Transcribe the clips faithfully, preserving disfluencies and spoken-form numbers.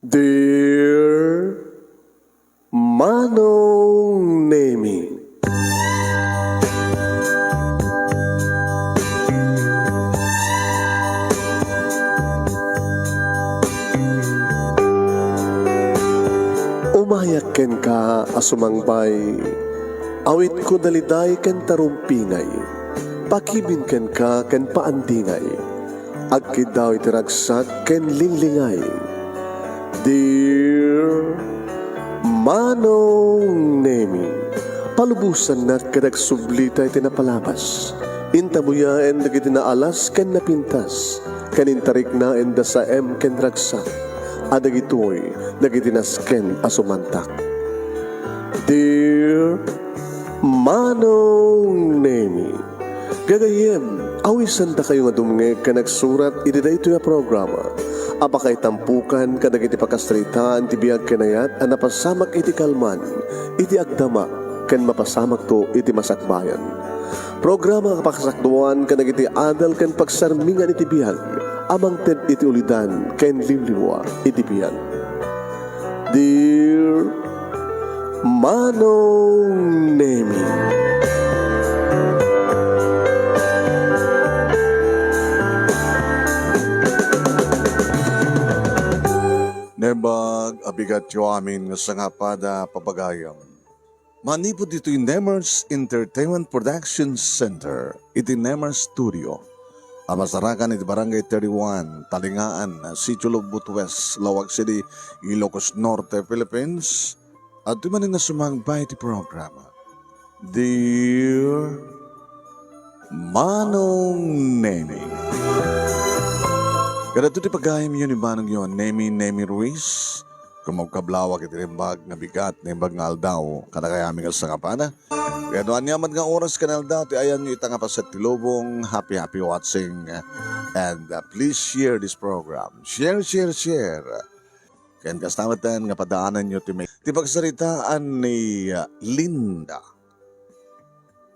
Dear Manong Nemi. Umayak kenka a sumangbay, awitko daliday ken tarumpingay, pakibin kenka ken paandingay. Agkiddaw iti ragsak ken linglingay. Dear Manong Nemi, palubosannak ket agsublita iti napalabas. Intabuyaen dagiti naalas ken napintas, ken intariknaen da saem ken ragsak, a dagitoy dagiti nasken a sumantak. Dear Manong Nemi, gagayyem, awisandakayo nga dumngeg ken agsurat iti daytoy a programa a pakaitampukan kadagiti pakasaritaan ti biag ken ayat a napasamak iti kalman, iti agdama, ken mapasamakto iti masakbayan. Programa a pakasakduan kadagiti adal ken pagsarmingan iti biag a mangted iti ulidan ken liwliwa iti biag. Dear Manong Nemi. Naimbag a bigatyo amin nga sangapada, papagayam. Manipud ditoy Nemers Entertainment Production Center, iti Nemers Studio, a masarakan iti Barangay thirty-one, Talingaan, Sitio Lubot West, Laoag City, Ilocos Norte, Philippines, adtoy manen a sumangbay iti programa, Dear Manong Nemi. Kadagitoy ti pagayamyo ni Manongyo a Nemi, Nemi Ruiz. Kumagkablawak iti naimbag nga bigat, naimbag nga aldaw, kadagayami nga sangapada. Ken no ania met nga oras ken aldaw ti ayanyo ita nga paset ti lubong, happy, happy watching, and, uh, please share this program. Share, share, share. Ken kasta met nga padaananyo ti may-, ti pagsaritaan ni, uh, Linda.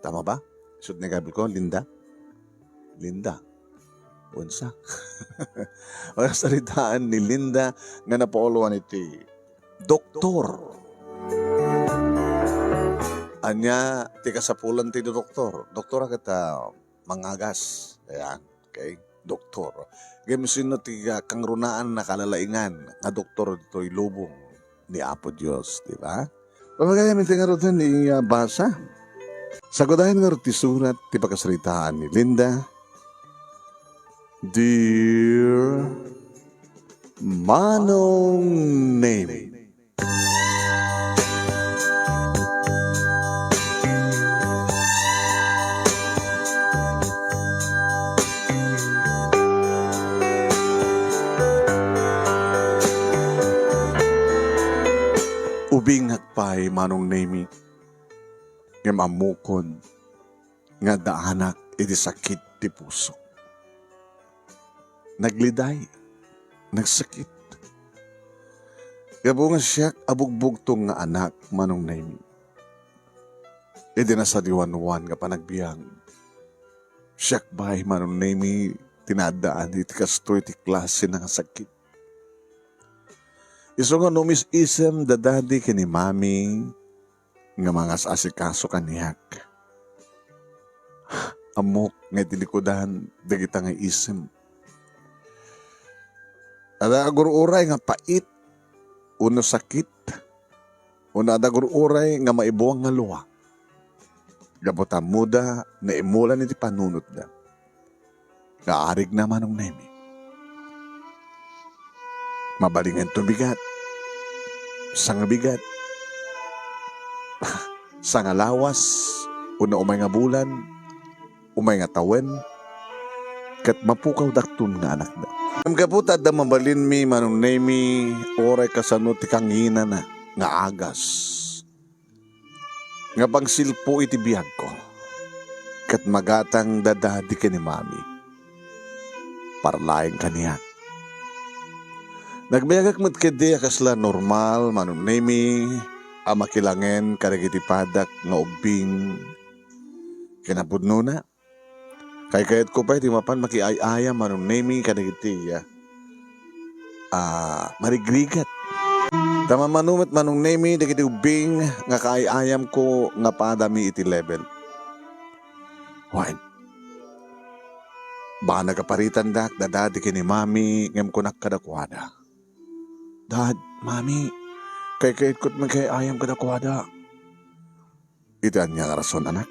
Tama ba? Isut' ni Gabriel ko, Linda? Linda. Unsa? Pagsaritaan ni Linda nga napauluan iti doktor. Ania ti kasapulan ti doktor? Doktor a ket, ah, mangagas. Ayan. Okay? Doktor. Ngem sino ti, ah, kangrunaan a kalalaingan nga doktor ditoy lubong ni Apo Dios, di ba? Pamagayamin ti ngaruden ni, ah, basa. Sagudayen ngarud ti surat ti pakasaritaan ni Linda. Dear Manong Nemi. Ubingak pay, Manong Nemi, ngem ammokon nga addaanak iti sakit ti puso. Nagliday, nagsakit. Gapu nga siak a bugbugtong nga anak, Manong Nemi. Iti nasadiwanwan nga panagbiag, siak pay, Manong Nemi, ti naaddaan iti kastoy ti klase nga sakit. Isu nga no umis-isem da dadi ken ni mami nga mangas-asikaso kaniak. Ammok nga iti likudan dagita nga isem. Adda agur-uray nga pait, wenno sakit, wenno adda agur-uray nga maibuang nga lua. Gapu ta ammoda naimulan iti panunotda. Nga arigna, Manong Nemi. Mabalingenton bigat. Sangabigat. Sangalawas. Wenno umay nga bulan. Umay nga tawen. Ket mapukawdakton nga anakda. Ngem gapu ta adda mabalinmi, Manong Nemi, uray kasano ti kanginana nga agas nga pangsilpo iti biagko, ket magatang da dadi ken ni mami. Para laeng kaniak. Nagbiagak met ketdi a kasla normal, Manong Nemi, a makilangen kadagiti padak nga ubbing. Kinapudnona, kaykayatko pay ti mapan makiay-ayam, Manong Nemi, kadagiti, ah, ah, marigrigat. Ta mammano met, Manong Nemi, dagiti ubbing nga kaay-ayamko nga padami iti level. Wen, baka nagaparitandak da Daddy ken ni Mami, ngem kunak kadakuada, "Dad, Mami, kaykayatkon met nga ay-ayam kadakuada." "Iti ania nga rason, anak?"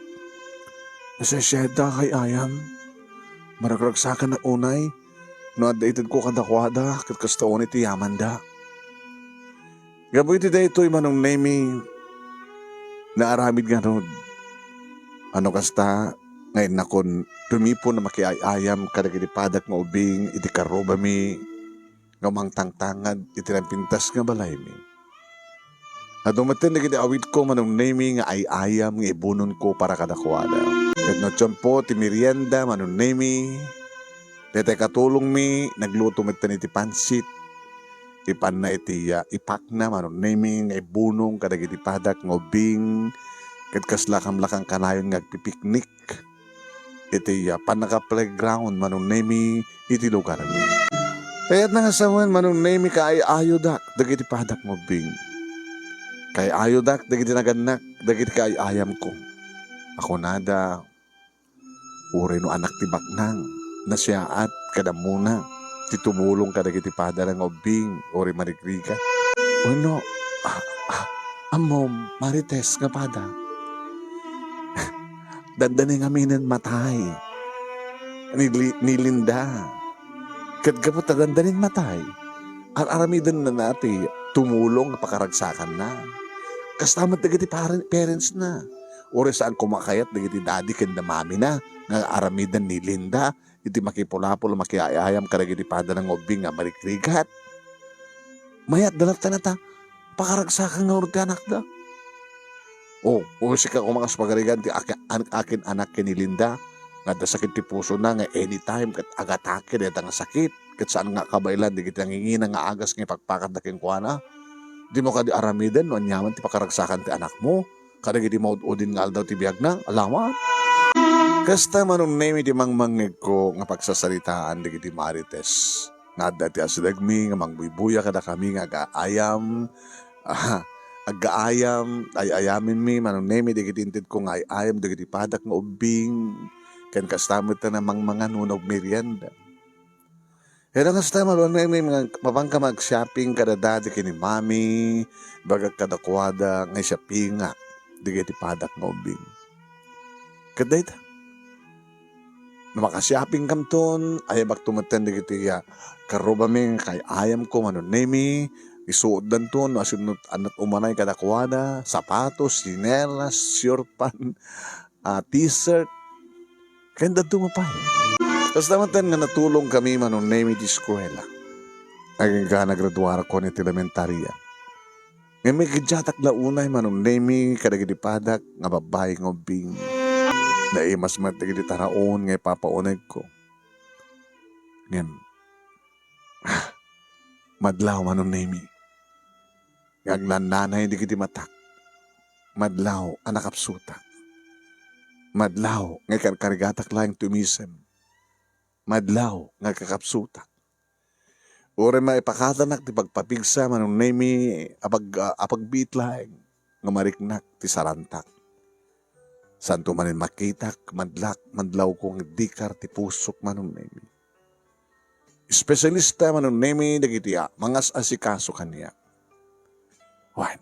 "Nasaysayadda nga ay-ayam. Maragragsakannak unay no adda itedko kadakuada ket kasta unay ti yamanda." Gapu iti daytoy, Manong Nemi, naaramid ngarud. Ano kasta nga innakon tumipon a makiay-ayam kadagiti padak nga ubbing iti karrubami nga mangtangtangad iti napintas nga balaymi. Adu metten dagiti awitko, Manong Nemi, nga ay-ayam nga ibunonko para kadakuada. Ket no tiempo ti merienda, Manong Nemi, daytay katulongmi nagluto metten iti pansit. Ipanna iti, ah, ipakna, Manong Nemi, nga ibunong kadagiti padak nga ubbing ket kasla kamlakan kanayon nga agpipiknik iti, ah, pannaka-playground, Manong Nemi, iti lugarmi. Kayatna nga sawen, Manong Nemi, kaay-ayodak dagiti padak nga ubbing. Kaay-ayodak dagiti nagannak dagiti kaay-ayamko. Akunada, uray no anak ti baknang, nasiaat ket ammona ti tumulong kadagiti padana nga ubbing uray marigrigat. Wenno, ah, ah, ammom, Marites, nga pada? Dandani ngaminen matay ni Li-, ni Linda. Ket gapu ta dandanin matay, ar-aramidennana ti tumulong a pakaragsakanna. Kasta met dagiti pare-, parents na. Uray saan koma kayat dagiti daddy ken da mami na nga aramiden ni Linda iti makipulapol a makiay-ayam kadagiti padana nga ubbing nga marigrigat. Mayat da latta nata, pakaragsakan ngarud ti anakda. O, o, sika koma kas pagarigan ti aki-, an-, akin anak ken ni Linda, nga adda sakit ti pusona nga anytime ket agatake dayta nga sakit, ket saan nga kabaelan dagiti nangingina nga agas nga ipakpakatda kenkuana. Dimo kadi aramiden no aniaman ti pakaragsakan ti anakmo kadagiti maud-udin nga aldaw ti biagna? Alawan. Kasta, Manong Nemi, ti mangmangngegko nga pagsasaritaan dagiti Marites nga adda ti asidegmi nga mangbuybuya kadakami nga agaayam, ah, agaayam, ay-ayaminmi, Manong Nemi, dagiti intedko nga ay-ayam dagiti padak nga ubbing, ken kasta met a mangmangan wenno agmerienda. Ket kasta, Manong Nemi, nga mapanka mag-shopping kada daddy ken ni mami, ibagak kadakuada nga i-shoppingak dagiti padak nga ubbing. Ket dayta, no makasiapingkamton, ayabakto metten dagiti, ah, karrubami nga kaay-ayamko, Manong Nemi, isuotdanton no asino ti annak umanay kadakuada, sapatos, sinelas, short pant, ah, t-shirt, ken dadduma pay. Kasta metten nga natulongkami, Manong Nemi, ti eskuela. Agingga nagraduarkon iti elementaria. Ngem ikiddiatak la unay, Manong Nemi, kadagiti padak nga babbai nga ubbing. Naimas met dagiti taraon nga ipapaunegko. Ngem, ah, madlaw, Manong Nemi, nga agnannanay dagiti matak. Madlaw a nakapsutak. Madlaw nga ikarkarigatak laeng ti umisem. Madlaw nga kakapsutak. Uray maipakadanak ti pagpapigsa, Manong Nemi, a pag-, a pagbiit laeng nga mariknak ti sarantak. Saanto manen makitak, madlak, madlawko nga iddikar ti pusok, Manong Nemi. Espesialista, Manong Nemi, dagiti a-, mangas-asikaso kaniak. Wen,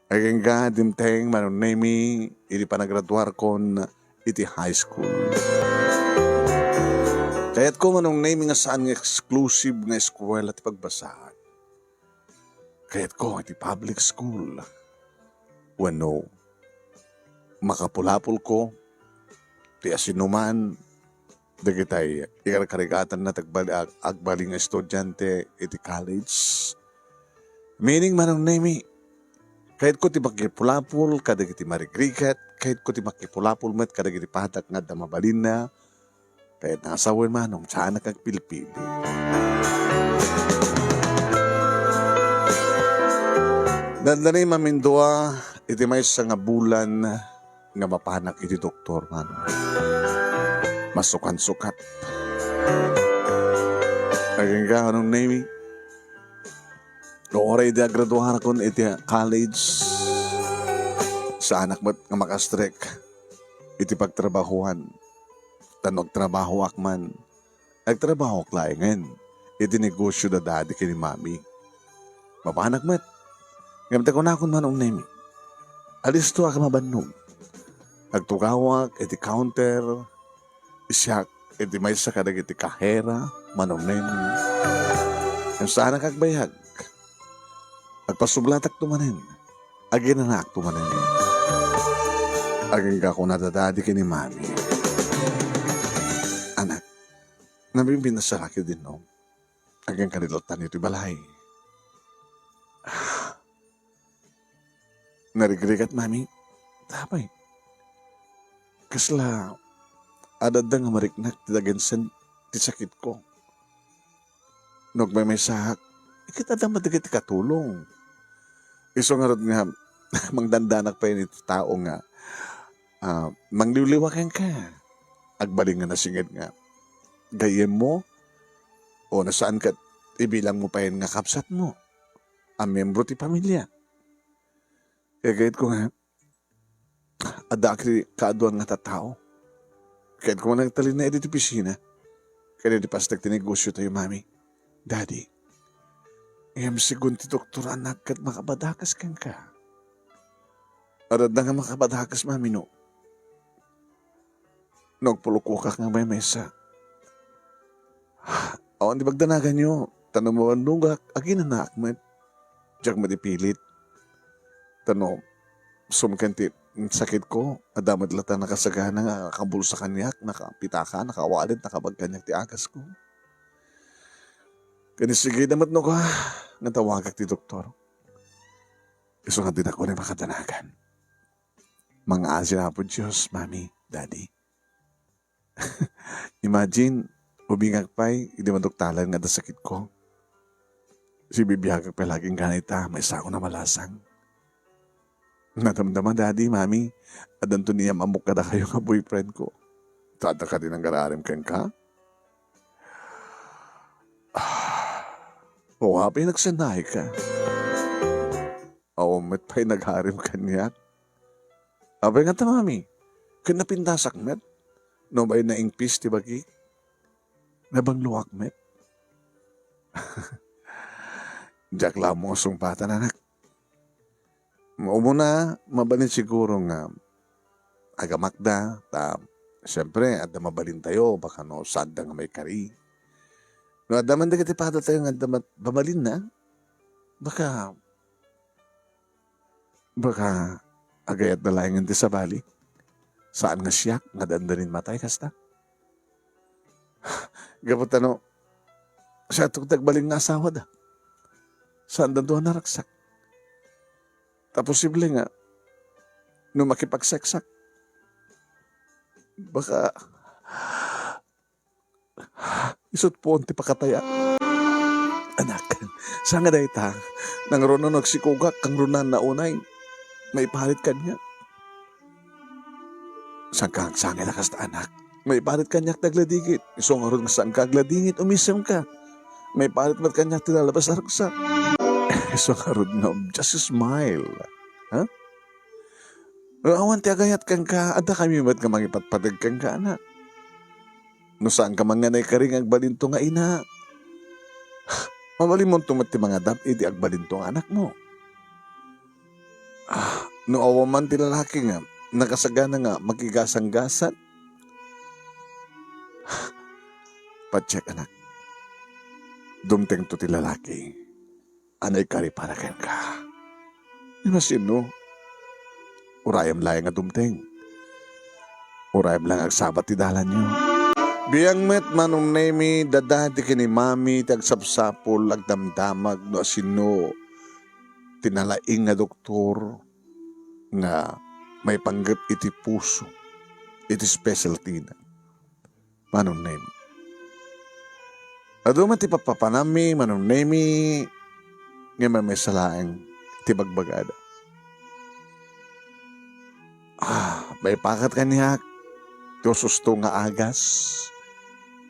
agingga dimteng, Manong Nemi, idi panagraduarkon iti high school. Kayatko, Manong Nemi, nga saan nga exclusive nga eskuela ti pagbasaan. Kayatko iti public school. Wenno, makapulapolko ti asinoman dagitay ikarkarigatanna ti agbali-, ag-, agbalin nga estudiante iti college. Meaning, Manong Nemi, kayatko ti makipulapol kadagiti marigrigat, kayatko ti makipulapol met kadagiti padak nga adda mabalinna, kayatna nga sawen, Manong, saanak agpilpili. Dandani mamindua iti maysa nga bulan nga mapanak iti doktor, Manong. Masukansukat. Agingga, Manong Nemi, No uray idi agraduarakon iti college, saanak met nga makastrek iti pagtrabahoan. Ta no agtrabahoak man, agtrabahoak laengen iti negosio da Daddy ken ni Mami. Mapanak met. Ngem ta kunakon, Manong Nemi, alistoak a mabannog. Agtugawak iti counter, siak iti maysa kadagiti kahera, Manong Nemi. Ngem saanak agbayag. Agpasublatakto manen. Aginanaakto manen. Agingga kuna da Daddy ken ni Mami. Anak, nabimbinasa la ketdin no. Agingga ni Lotan iti balay. Narigrigat, Mami. Tapay. Kasla, adda nga mariknak ti dagensen ti sakitko. No agmaymaysaak, ket adda met dagiti katulong. Isu ngarud nga, mangdandanak pay iti tao nga, ah, mangliwliwa kenka. Agbalin nga nasinged nga, gayyemmo, o no saan ket ibilangmo pay nga kabsatmo, a membro ti pamilia. Kaya gayet ko nga, adda ket kaaduan nga tattao. Ket koma nagtalinaed iti opisina. Ket iti pastek ti negosio tayo, Mami. Daddy, ngem segun ti doktor, anak, ket makabadakas kenka. Adda nga makabadakas, Mami, no? No agpulukokak nga maymaysa. Awan ti pagdanaganyo, ta no mabannogak, aginanaak met. Diak met ipilit. Ta no, sumken ti sakitko, adda met latta nakasagana nga nakabulsa kaniak, nakapitaka, nakawallet, nakabag kaniak ti agasko. Ken isigida met no ka, nga tawagak ti doktor. Isu nga dinako ni makadanagan. Mangaasi Apo Dios, Mami, Daddy. Imagine, ubingak pay, idi maduktalan nga adda sakitko. Sibibiagak pay laging ganita, maysako na malasang. Nadamdama, Daddy, Mami, addanto ni am-ammok kadakayo nga boyfriend ko. Ta adda kadi nangararim kenka? Ah, o, apay nagsennaay ka? Awan met pay nagarim kaniak. Apay ngata, Mami? Ket napintasak met. No bay naingpis ti bagik. Nabangloak met. Diak la ammo a sungpatan, anak. Umuna, mabalin siguro nga agamakda, ta, siempre, adda mabalintayo, baka no, saanda nga maikari. No, adda man dagiti padatayo nga adda mat-, mabalinna, baka, baka agayatda laengen ti sabali. Saan nga siak nga dandanin matay kasta? Gapu ta no, siak ti agbalin nga asawada. Saandanto a naragsak. Ta posible nga, no makipagseksak, baka, isut' puon ti pakatayak. Anak, saan nga dayta, nangruna no agsikogak, kangruna na unay, maiparit kaniak. Saanka agsangit a kasta, anak? Maiparit kaniak ti agladingit. Isu ngarud nga saanka agladingit, umisemka. Maiparit met kaniak ti lalabas a ragsak. Isu ngarud nga, just smile. Ha? No awan ti agayat kenka, adda kami met nga mangipatpateg kenka, anak. No saanka man nga naikari nga agbalinto nga ina, mabalinmonto met ti mangadap idi agbalinto nga anakmo. Ah, no awan man ti lalaki nga nakasagana nga makigasanggasat, patiek, anak. Dumtengto ti lalaki a naikari para kenka. Ngem no sino, urayem laeng a dumteng. Urayem laeng agsabat ti dalanyo. Biang met, Manong Nemi, dada ti ken ni Mami ti agsapsapul, agdamdamag no asino ti nalaing nga doktor nga maipanggep iti puso, iti specialty na. Manong Nemi. Adu met ti papapanammi, Manong Nemi, ngem maymaysa laeng ti bagbagada. Ah, maipakat kaniak ti ususto nga agas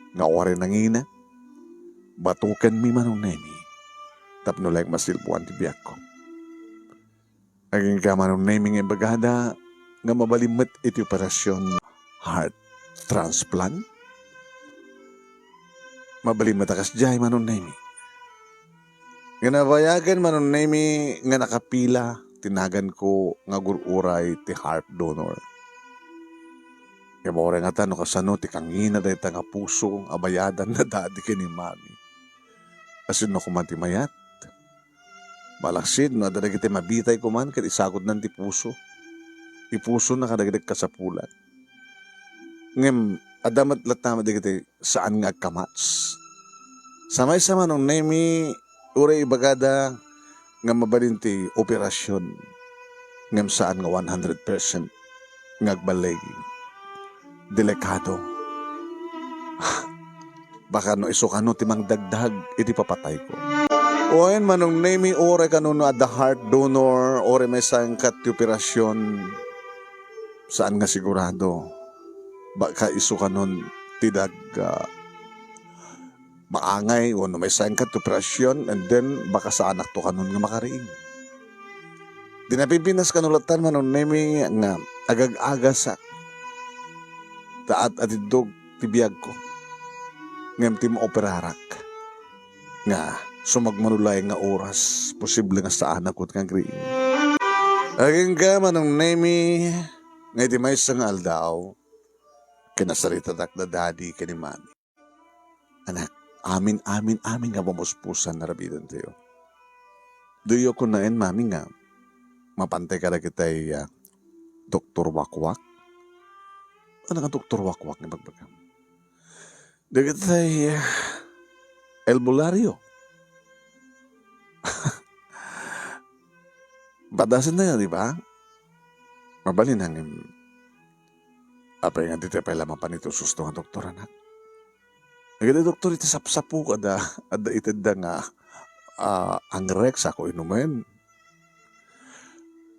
nga uray nangina. Batokenmi, Manong Nemi. tapno laeng masilpuan ti biagko. Agingga Manong Nemi nga ibagada nga mabalin met iti operasyon heart transplant. Mabalin met a kasdiay, Manong Nemi. Nga nabayagen, Manong Nemi, nga nakapila ti naganko nga agur-uray ti heart donor. Ngem uray ngata no kasano ti kangina dayta nga puso a bayadan na dadi ken ni Mami. Asinno koma ti mayat? Malaksid no adda dagiti mabitay koman ket isakodnan ti puso. Ti pusona kadagiti kasapulan. Ngem adda met latta met dagiti saan nga agkamats. Sa maysa, Manong Nemi, uray ibagada nga mabalin ti operasyon, ngem saan nga one hundred percent nga agballigi. Delikado. Baka no isu kano ti mangdagdag iti papatayko. Wen, Manong Nemi, uray kano no adda heart donor, uray maysa nga ket ti operasyon, saan nga sigurado. Baka isu kanon ti dag-, ah, maangay wenno maysa nga ket ti operasyon, and then baka saanakto kanon nga makariing. Di napipinas kano latta, Manong Nemi, nga agag-agasak ta at-atiddog ti biagko. Ngem ti maoperarak nga sumagmamano laeng nga oras, posible nga saanakon nga agriing. Agingga, Manong Nemi, nga iti maysa nga aldaw, kinasaritadak da dadi ken ni Mami. Anak, amin, amin, amin nga pamuspusan nga aramidentayo. Diyo kunaen, Mami, nga mapantay kadagitay, ah, Doktor Wakwak? Ano nga Doktor Wakwak nga ibagbagam? Dagitay, ah, albularyo. Padasen na, di ba? Mabalin, ngem apay nga dita pay la mapan iti ususto nga doktor, anak? Dagiti doktor iti sapsapo, adda, adda itedda nga, ah, Angrex a inumen.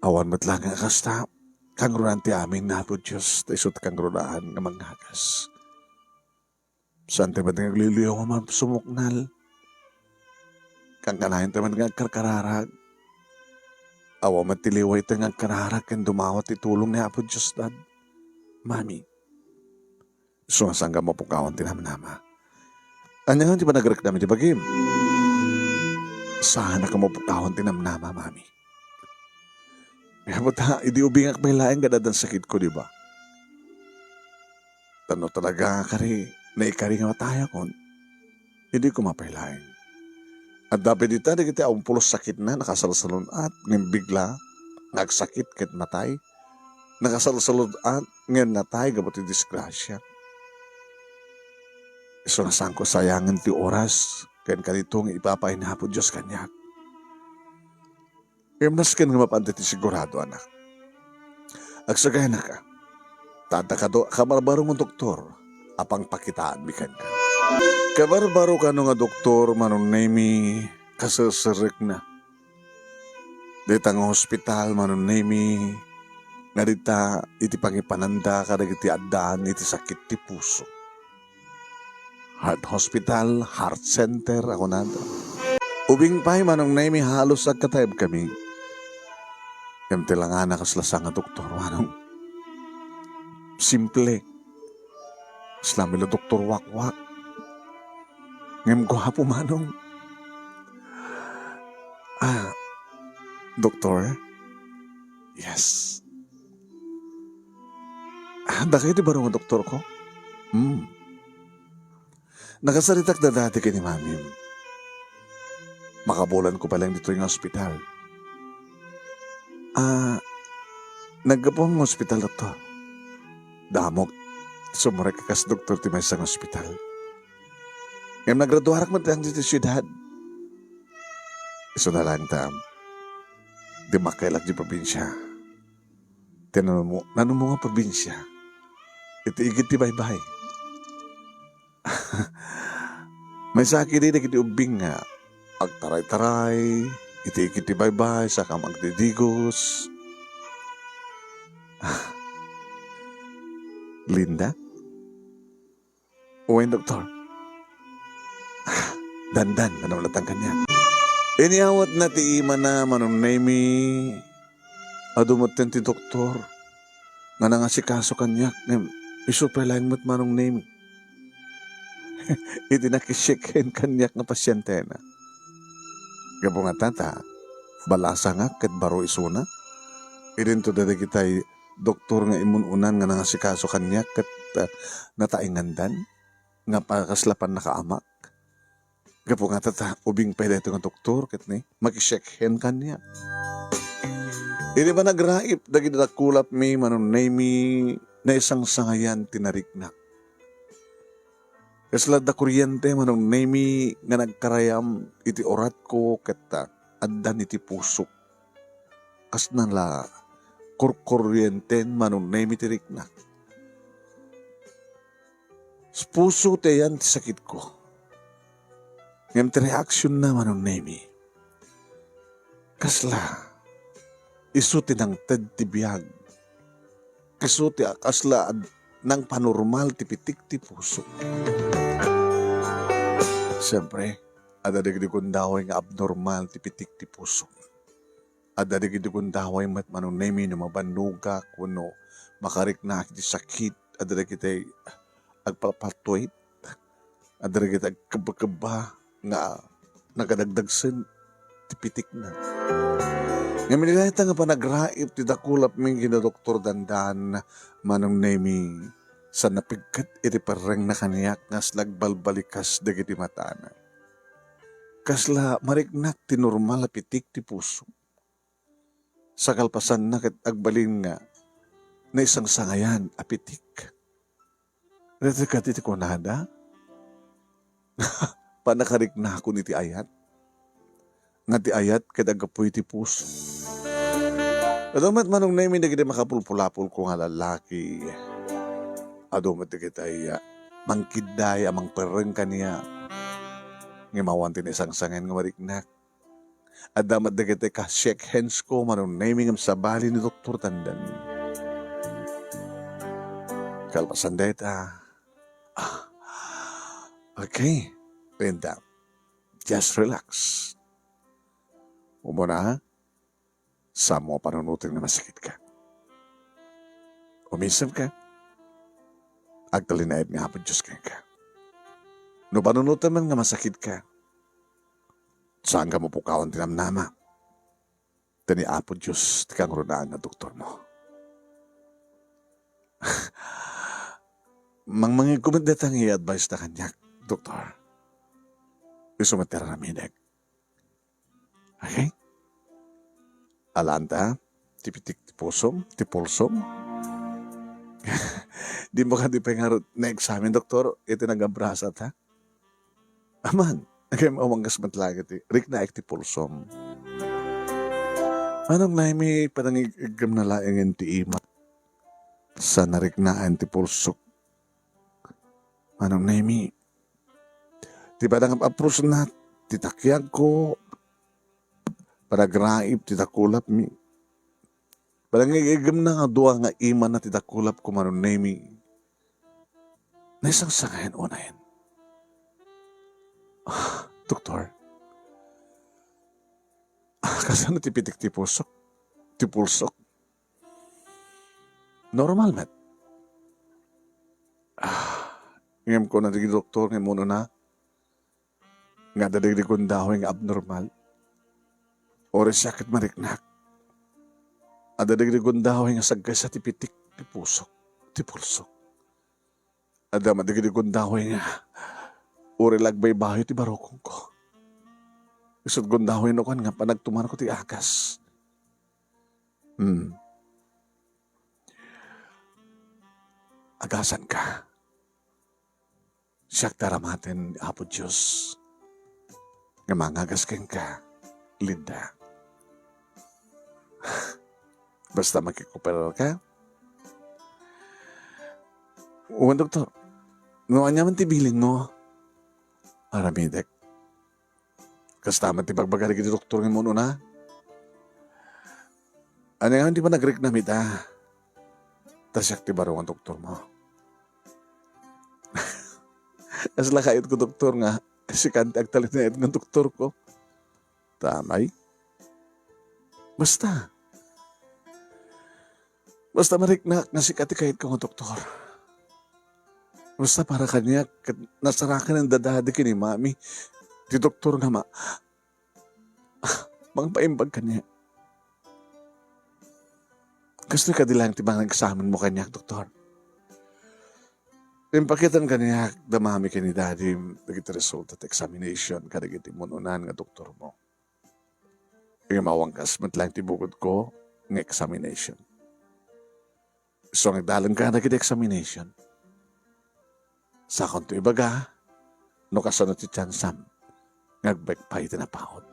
Awan met laeng a kasta, kangrunaan ti amin ni Apo Dios, ta isu ti kangrunaan nga mangngagas. Saan ti met nga agliliw nga mansumuknal? Kankanayon ti met nga agkarkararag? Awan met ti liway ti nga agkararag ken dumawat ti tulong ni Apo Dios, Dad. Mami, isu nga saan nga mapukawan ti namnama. Ania ti panagrekdam iti bagim? Saanak a mapukawan ti namnama, Mami. Ngem ta, idi ubingak pay laeng nga addan sakitko, di ba? Ta no talaga kari, naikari nga matayakon, idi ko mapay laeng. Adda pay dita dagiti awan pulos sakitna, nakasalsalun-at, ngem bigla nga agsakit ket matay. Nakasalsalun-at, ngem natay gapu ti disgrasia. Isu nga saanko sayangen ti oras, ken kadito nga ipapaay ni Apo Dios kaniak. Ngem nasken nga mapan ti sigurado, anak. Agsagayanaka. Ta adda kano a kabarbaro nga doktor a pangpakitaanmi kenka. Kabarbaro kano nga doktor, Manong Nemi, kaserserekna. Dita nga hospital, Manong Nemi, nga dita iti pangipananda kadagiti addaan iti sakit ti puso. Heart Hospital, Heart Center, a kunada. Ubing pay, Manong Nemi, halos agkataebkami. Ngem ti langana, kasla saan nga doktor, Manong. Simple. Kasla met la Doktor Wakwak. Ngem guapo, Manong. Ah, doktor? Yes. Ah, dakayo ti baro nga doktorko? Hmm. Nakasaritak da dati ken ni Mamim. Makabulanko pay laeng ditoy nga ospital. Ah, naggapuam nga ospital, doktor. Damok, sumurek kas doktor ti maysa nga ospital. Ngem nagraduarak met laeng ditoy siudad. Isuna laeng ta, dimmakkelak di probinsia. Ti nanumo-, nanumo nga probinsia iti igid ti baybay. Maysa ketdi dagiti ubbing nga agtaray-taray iti igid ti baybay, saka agdidigos. Linda? Wen, doktor. Dandan, ano latta kaniak? Inyawatna ti imana, Manong Nemi. Adu metten ti doktor nga nangasikaso kaniak, ngem isu pay laeng met, Manong Nemi, iti nakishake hand kaniak nga pasientena. Gapu nga tata, balasangak ket baro isuna. Idinto dagitay doktor nga immun-unan nga nangasikaso kaniak ket, ah, nataengandan nga pa-, kasla pannakaamak. Gapu nga tata, ubing pay daytoy nga doktor ket ni, makishake hand kaniak. Idi panagraip dagiti dakulapmi, Manong Nemi, naisangsangayan ti nariknak. Kasla adda kuryente, Manong Nemi, nga nagkarayam iti uratko ket, ah, addan iti pusok. Kasna la kurkuryenten, Manong Nemi, ti riknak. Puso ti ayan ti sakitko. Ngem ti reaksionna, Manong Nemi, kasla isu ti nangted ti biag. Isu ti kasla ad-, nangpanormal ti pitik ti puso. Siempre, adda dagiti gundaway nga abnormal ti pitik ti puso. Adda dagiti gundaway met, Manong Nemi, no mabannogak wenno makariknaak iti sakit, adda dagiti agpalpaltuit, adda dagiti agkebbakebba nga nagadagdagsen ti pitikna. Ngem iti dayta nga panagraip ti dakulapmi ken ni Doktor Dandan, Manong Nemi, sa napigket iti perrengna kaniak nga agbalbalikas dagiti matana. Kasla mariknak ti normal a pitik ti puso. Sa kalpasanna ket agbalin nga naisangsangayan a pitik. Daytoy kadi ti kunada? Pannakariknakon iti ayat? Nga ti ayat ket aggapu iti puso. Adu met, Manong Nemi, dagiti makapulpulapolko nga lallaki. Adu met dagiti, ah, mangkidday a mangperreng kaniak. Ngem awan ti naisangsangayan nga mariknak. Adda met dagiti ka-shake hands ko, Manong Nemi, ngem sabali ni Doktor Dandan. Kalpasan dayta, ah, okay, Linda, just relax. Umuna, saanmo a panunoten nga masakitka. Umisemka. Agtalinaed nga Apo Dios kenka. No panunotem man nga masakitka, saanka mapukawan ti namnama. Ta ni Apo Dios ti kangrunaan nga doktormo. Mangmangegko met dayta nga i-advise ta kaniak, doktor. Isu met ti aramidek. Okay? Alaanta ti pitik ti pusom, ti pulsom. Dimo kadi pay ngarud na-examine, doktor, iti nagabrasat, ha? Aman, ngem awan kas met laeng iti riknaek ti pulsom. Manong Nemi, panangig-iggemna laengen ti ima. Sa nariknaan ti pulsok. Manong Nemi, ti panangap-aprosna ti takiagko, panagraip ti dakulapmi. Panangig-iggemna nga dua nga imana ti dakulapko, Manong Nemi. Naisangsangayan unayen. Ah, doktor. Ah, kasano ti pitik ti pusok? Ti pulsok? Normal met. Ah, ngem kuna ti doktor nga immun-una nga adda dagiti gundaway nga abnormal. Uray siak ket mariknak. Adda dagiti gundaway nga sagkaysa ti pitik ti pusok, ti pulsok. Adda met dagiti gundaway nga uray la agbaybayo ti barukongko. Isut' gundaway no kuan nga panagtumanko ti agas. Hmm. Agasanka. Siak ti aramaten ni Apo Dios nga mangagas kenka, Linda. Basta makikoperarka. Wen, doktor, no aniaman ti bilinmo, aramidek. Kasta met ti bagbaga dagiti doktor nga immun-una. Ania ngamin ti panagriknam ita? Ta siak ti baro nga doktormo. Kasla kayatko, doktor, nga sikan ti agtalinaed nga doktorko. Ta, May, basta. Basta mariknak nga sika ti kayatko nga doktor. Basta para kaniak, ket nasaraken ni Daddy ken ni Mami ti doktor nga ma-, mangpaimbag kaniak. Kastoy kadi laeng ti mangexamen mo kaniak, doktor. Impakitam kaniak da Mami ken ni Daddy dagiti resulta ti examination kadagiti immunonan nga doktor mo. Ngem awan kas met laeng ti bukodko nga examination. Isu nga agdalenka dagiti examination, sakonto ibaga no kasano ti tiansam nga agbaek pay iti napaut.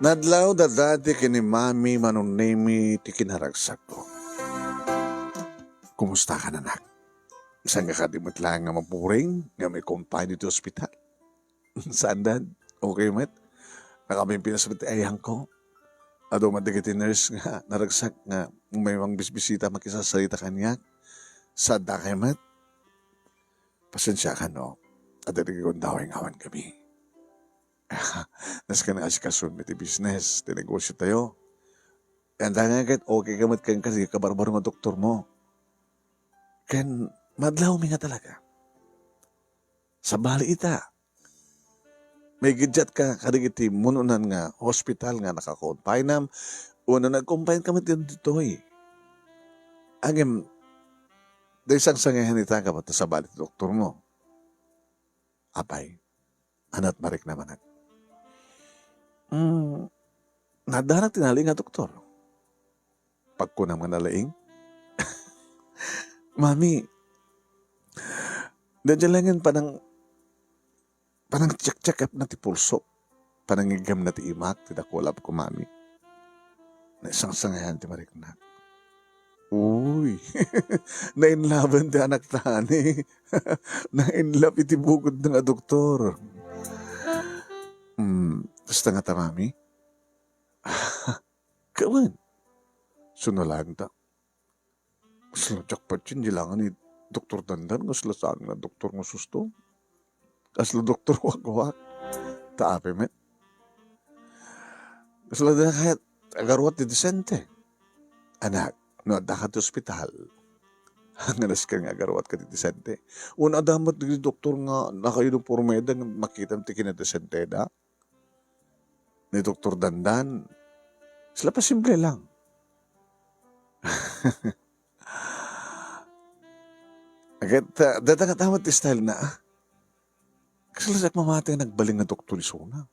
Nadlaw da Daddy ken ni Mami, Manong Nemi, ti kinaragsakko. Kumusta ka, anak? Saan ka kadi met laeng nga maburing nga maikonfine iti ospital? Saan, Dad? Okay met. Nakapimpinas met ti ayangko. Adu met dagiti nurse nga naragsak nga umay mangbisbisita, makisasarita kaniak. Saanka met. Pasensiakan no adda dagiti gundaway nga awan kami. Nasken nga asikasoem iti business, ti negosyo tayo. Anda nga ket okay ka met kenka, sige, kabarbaro nga doktor mo. Ken madlawmi nga talaga. Sabali ita. Maigiddiat ka kadagiti immunonan nga hospital nga naka-confineam, wenno nag-confine ka met ditoy. Ngem, dayta sangsangian ita, gapu ta sabali ti doktor mo. Apay, ania ti mariknam, anak? Hmm, naaddanak ti nalaing a doktor. Pagkunam nga nalaing? Mami, daydiay laengen panang-, panangcheck-check-upna ti pulsok, panangiggamna ti imak, ti dakulapko, Mami. Naisangsangian ti mariknak. Uy, nainlaben ti anakta, ani. Nainlab iti bukodna nga doktor. Hmm, kasta ngata, Mami? Kawen. Suna laeng ta. Kasla jackpot yen, di laeng ni Doktor Dandan, kasla saan nga doktor nga susto. Kasla Doktor Wakwak. Ta apay met. Kasla da kayat agaruat ti disente. Anak, no addaka ti ospital, nga nasken nga agaruatka ti disente. Wenno adda met dagiti doktor nga naka-uniforme da, nga makitam ti kinadisente da. Ni Doktor Dandan, sila pa simple lang. Agad, ta-, data nga tama ti style na, ah. Kasla siak mamati nga nagbalin nga doktor isuna.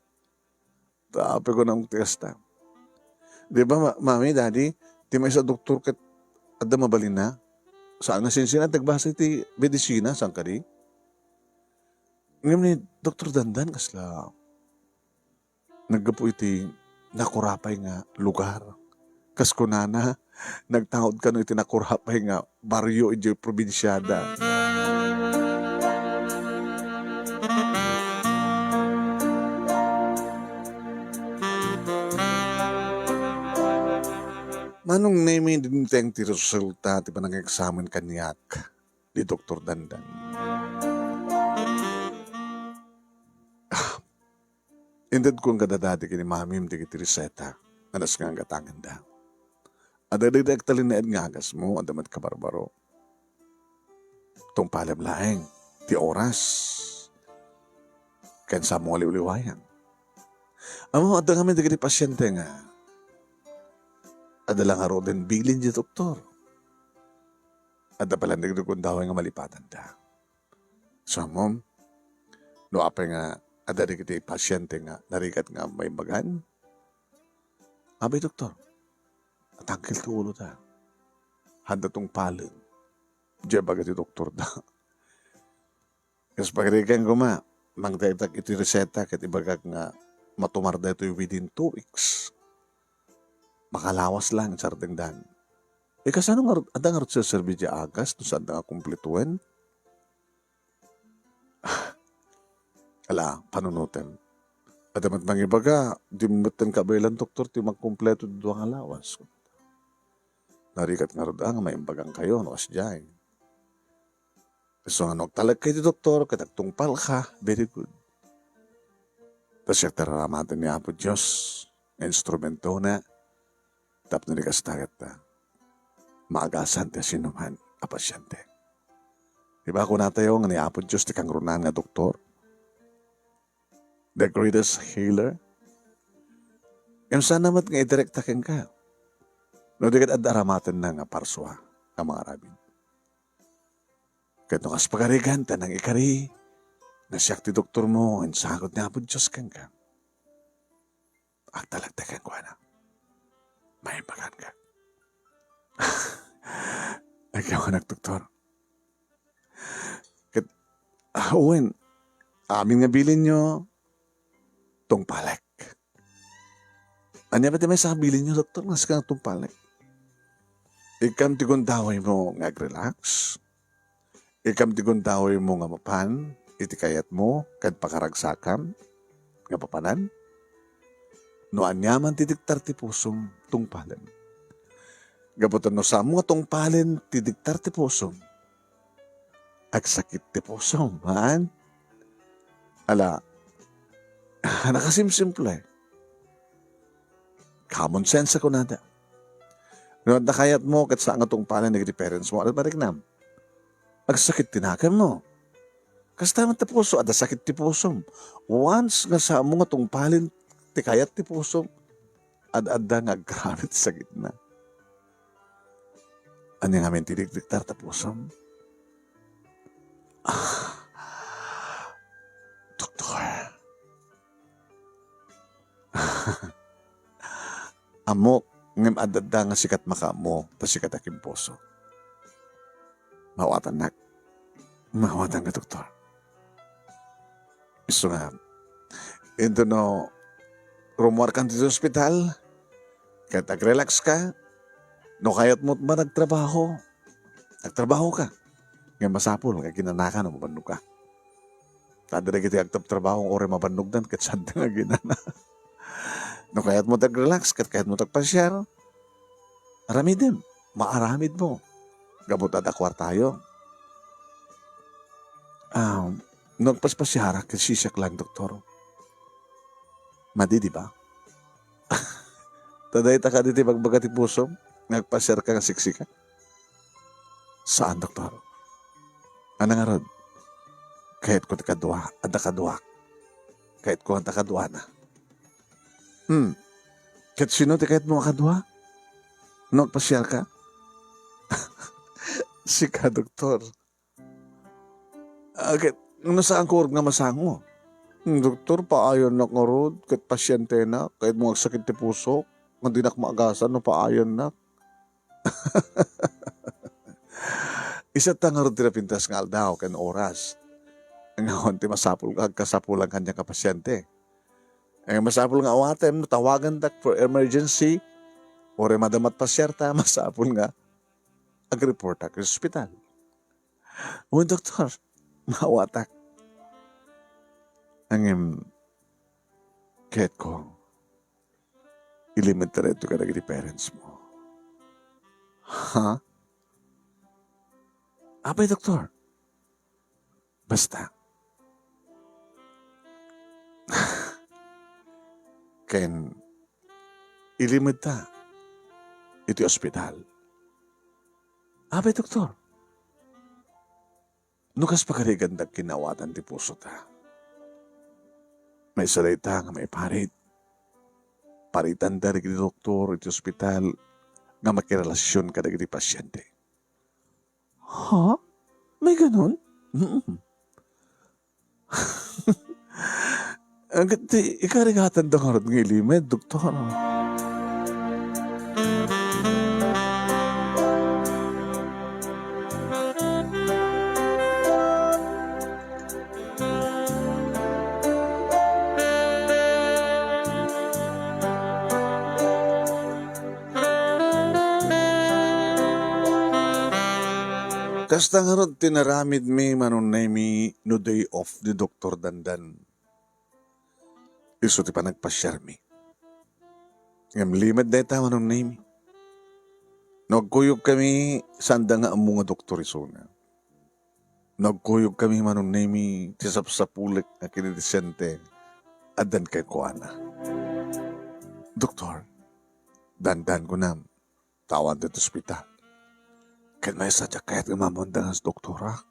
Ta apay ko nang ti kasta. Di ba, ma-, Mami, Daddy, ti maysa a doktor ket adda mabalin na? Saan nga sinsinat nagbasa iti medisina, saan kadi? Ngem ni Doktor Dandan, kasla naggapu iti nakurapay nga lugar. Kas kunana, nagtaud kano iti nakurapay nga barrio idiay probinsiada. Manong Nemi, dimteng ti resulta ti panangeksamen kaniak ni Doktor Dandan. Inted ko nga dadadi ken ni Mamim dagiti reseta nga nasken nga gatangenda. Adda dagiti agtalinaed nga agasmo, adda met kabarbaro. Tungpalem laeng ti oras ken saanmo nga liwliwayan. Ammom, adda ngamin dagiti pasiente nga adda la ngaruden bilin ti doktor. Adda pay laeng dagiti gundaway nga malipatanda. So, ammom, no apay nga adda dagiti pasiente nga narigat nga maimbagan, "Abay, doktor, natangkel ti ulota. Haanda tungpalen," diay ibaga ti doktorda. Kas pagarigan koma, mangdaydak iti reseta ket ibagak nga matumar daytoy within two weeks. Makalawas laeng, sardengdan. Eh, kasano ngarud, adda ngarud serserbi diay agas no saanda nga kumpletoen? Ala, panunotem. Adda met mangibaga, di met kabaelan, doktor, ti mangkumpleto ti dua nga lawas. Narigat ngarud a nga maimbagankayo no kasdiay. Isu nga no agtalekka iti doktor ket agtungpalka, very good. Ta siak ti ar-aramaten ni Apo Dios nga instrumentona tapno di kasta ket, ah, maagasan ti siasinoman a pasiente. Di ba kunatayo nga ni Apo Dios ti kangrunaan nga doktor? The greatest healer? Ngem saan met nga idirekta kenka. No di ket adda aramatenna nga parsua nga mangaramid. Ket no kas pagarigan ta nangikari nga siak ti doktormo, insagod ni Apo Dios kenka. Agtalekka kenkuana. Maimbaganak. Agyawanak, doktor. Ket, ah, wen, amin nga bilinyo, tungpalek. Ania met ti maysa nga bilinyo, doktor, nga sika nga tungpalek? Ikkam ti gundawaymo nga ag-relax. Ikkam ti gundawaymo nga mapan iti kayatmo ken pakaragsakam nga mapanan. No aniaman ti diktar ti pusom, tungpalem. Gapu ta no saanmo nga tungpalen ti diktar ti pusom, agsakit ti pusom, haan? Ala, nakasimsimple. Common sense a kunada. No adda kayatmo ket saan nga tungpalen dagiti parents mo, adda mariknam. Agsakit ti nakemmo. Kasta met ti puso, adda sakit ti pusom. Once nga saanmo nga tungpalen ti kayat ti pusom, ad-adda nga agkararag ti sakitna. Ania ngamin ti dikdiktar ta pusom? Ah, doktor. Ammok, ngem adda nga sika ti makaammo, ta sika ti akimpuso. Maawatannak. Maawatanka, doktor. Isu nga, inton no, rummuarkan ti ospital, ket ag-relaxka, no kayatmo man agtrabaho, agtrabahoka. Ngem masapul nga aginanakan no mabannogka. Ta adda dagiti agtrabtrabaho nga uray mabannogdan ket saanda nga aginana. No kayatmo ti ag-relax, ket kayatmo ti agpasiar, aramidem, maaramidmo. Gapu ta adda kuartayo. Ah, no agpaspasiarak ket sisiak laeng, doktor. Madi, di ba? Ta dayta kadi ti ibagbaga ti pusom nga agpasiarka nga siksika? Saan, doktor. Ania ngarud? Kayatko ti kadua, adda kaduak. Kayatko nga kaduana. Hmm. Ket sino ti kayatmo nga kadua? No agpasiarka? Sika, doktor. Ah, ket, no saanko ngarud nga masango? Hmm, doktor, paayannak ngarud, ket pasientenak, kayatmo nga agsakit ti pusok, nga dinak maagasan no paayannak. Isatta ngarud ti napintas nga aldaw ken oras nga awan ti masapul nga agkasapulan kaniak nga pasiente. Eh, masapul nga awatem no tawagandak for emergency, uray madammat pasiarta, masapul nga agreportak iti ospital. Wen, doktor, maawatak. Ngem, kayatko, ilimed ta daytoy kadagiti parents mo. Ha? Apay, doktor? Basta. Ken, ilimed ta iti ospital. Apay, doktor? No kas pagarigandak, kinaawatan ti pusota. Maysa dayta nga maiparit. Paritanda dagiti doktor iti ospital nga makirelasion kadagiti pasiente. Ha? May ganun? Mm. Ket ti ikarigatanda ngarud nga ilimed, doktor. Kasta ngarud ti naramidmi, Manong Nemy, no day off ni Doktor Dandan. Isu ti panagpasiarmi. Ngem limed dayta, Manong Nemy. No agkuyogkami, saanda nga ammo nga doktor isuna. Nagkuyogkami, Manong Nemi, ti sapsapulek nga kinidisiente addan kenkuana. "Doktor, dandan kunam, ta awan ti ospital. Ket maysa diak kayat nga maammoanda nga doktorak.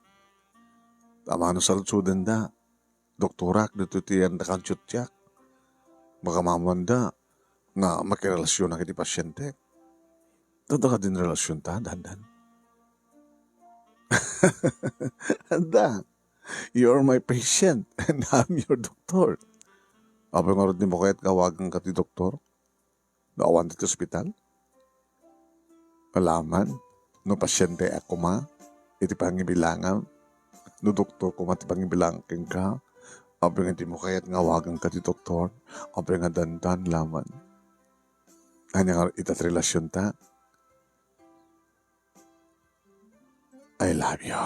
Ta mano saludsodenda, doktorak ditoy ti anda kantiuttiak. Baka maammoanda nga makirelasyonak iti pasientek. Adda kadin relasionta, dandan?" "Adda. You're my patient and I'm your doctor. Apay ngarud, dimo kayat nga awaganka ti doktor no awan ditoy ospital? Alaman no pasienteak koma iti pangibilangam, no doktor koma ti pangibilang kenka, apay nga dimo kayat nga awaganka ti doktor, apay nga dandan laman. Ania nga ita ti relasionta? I love you,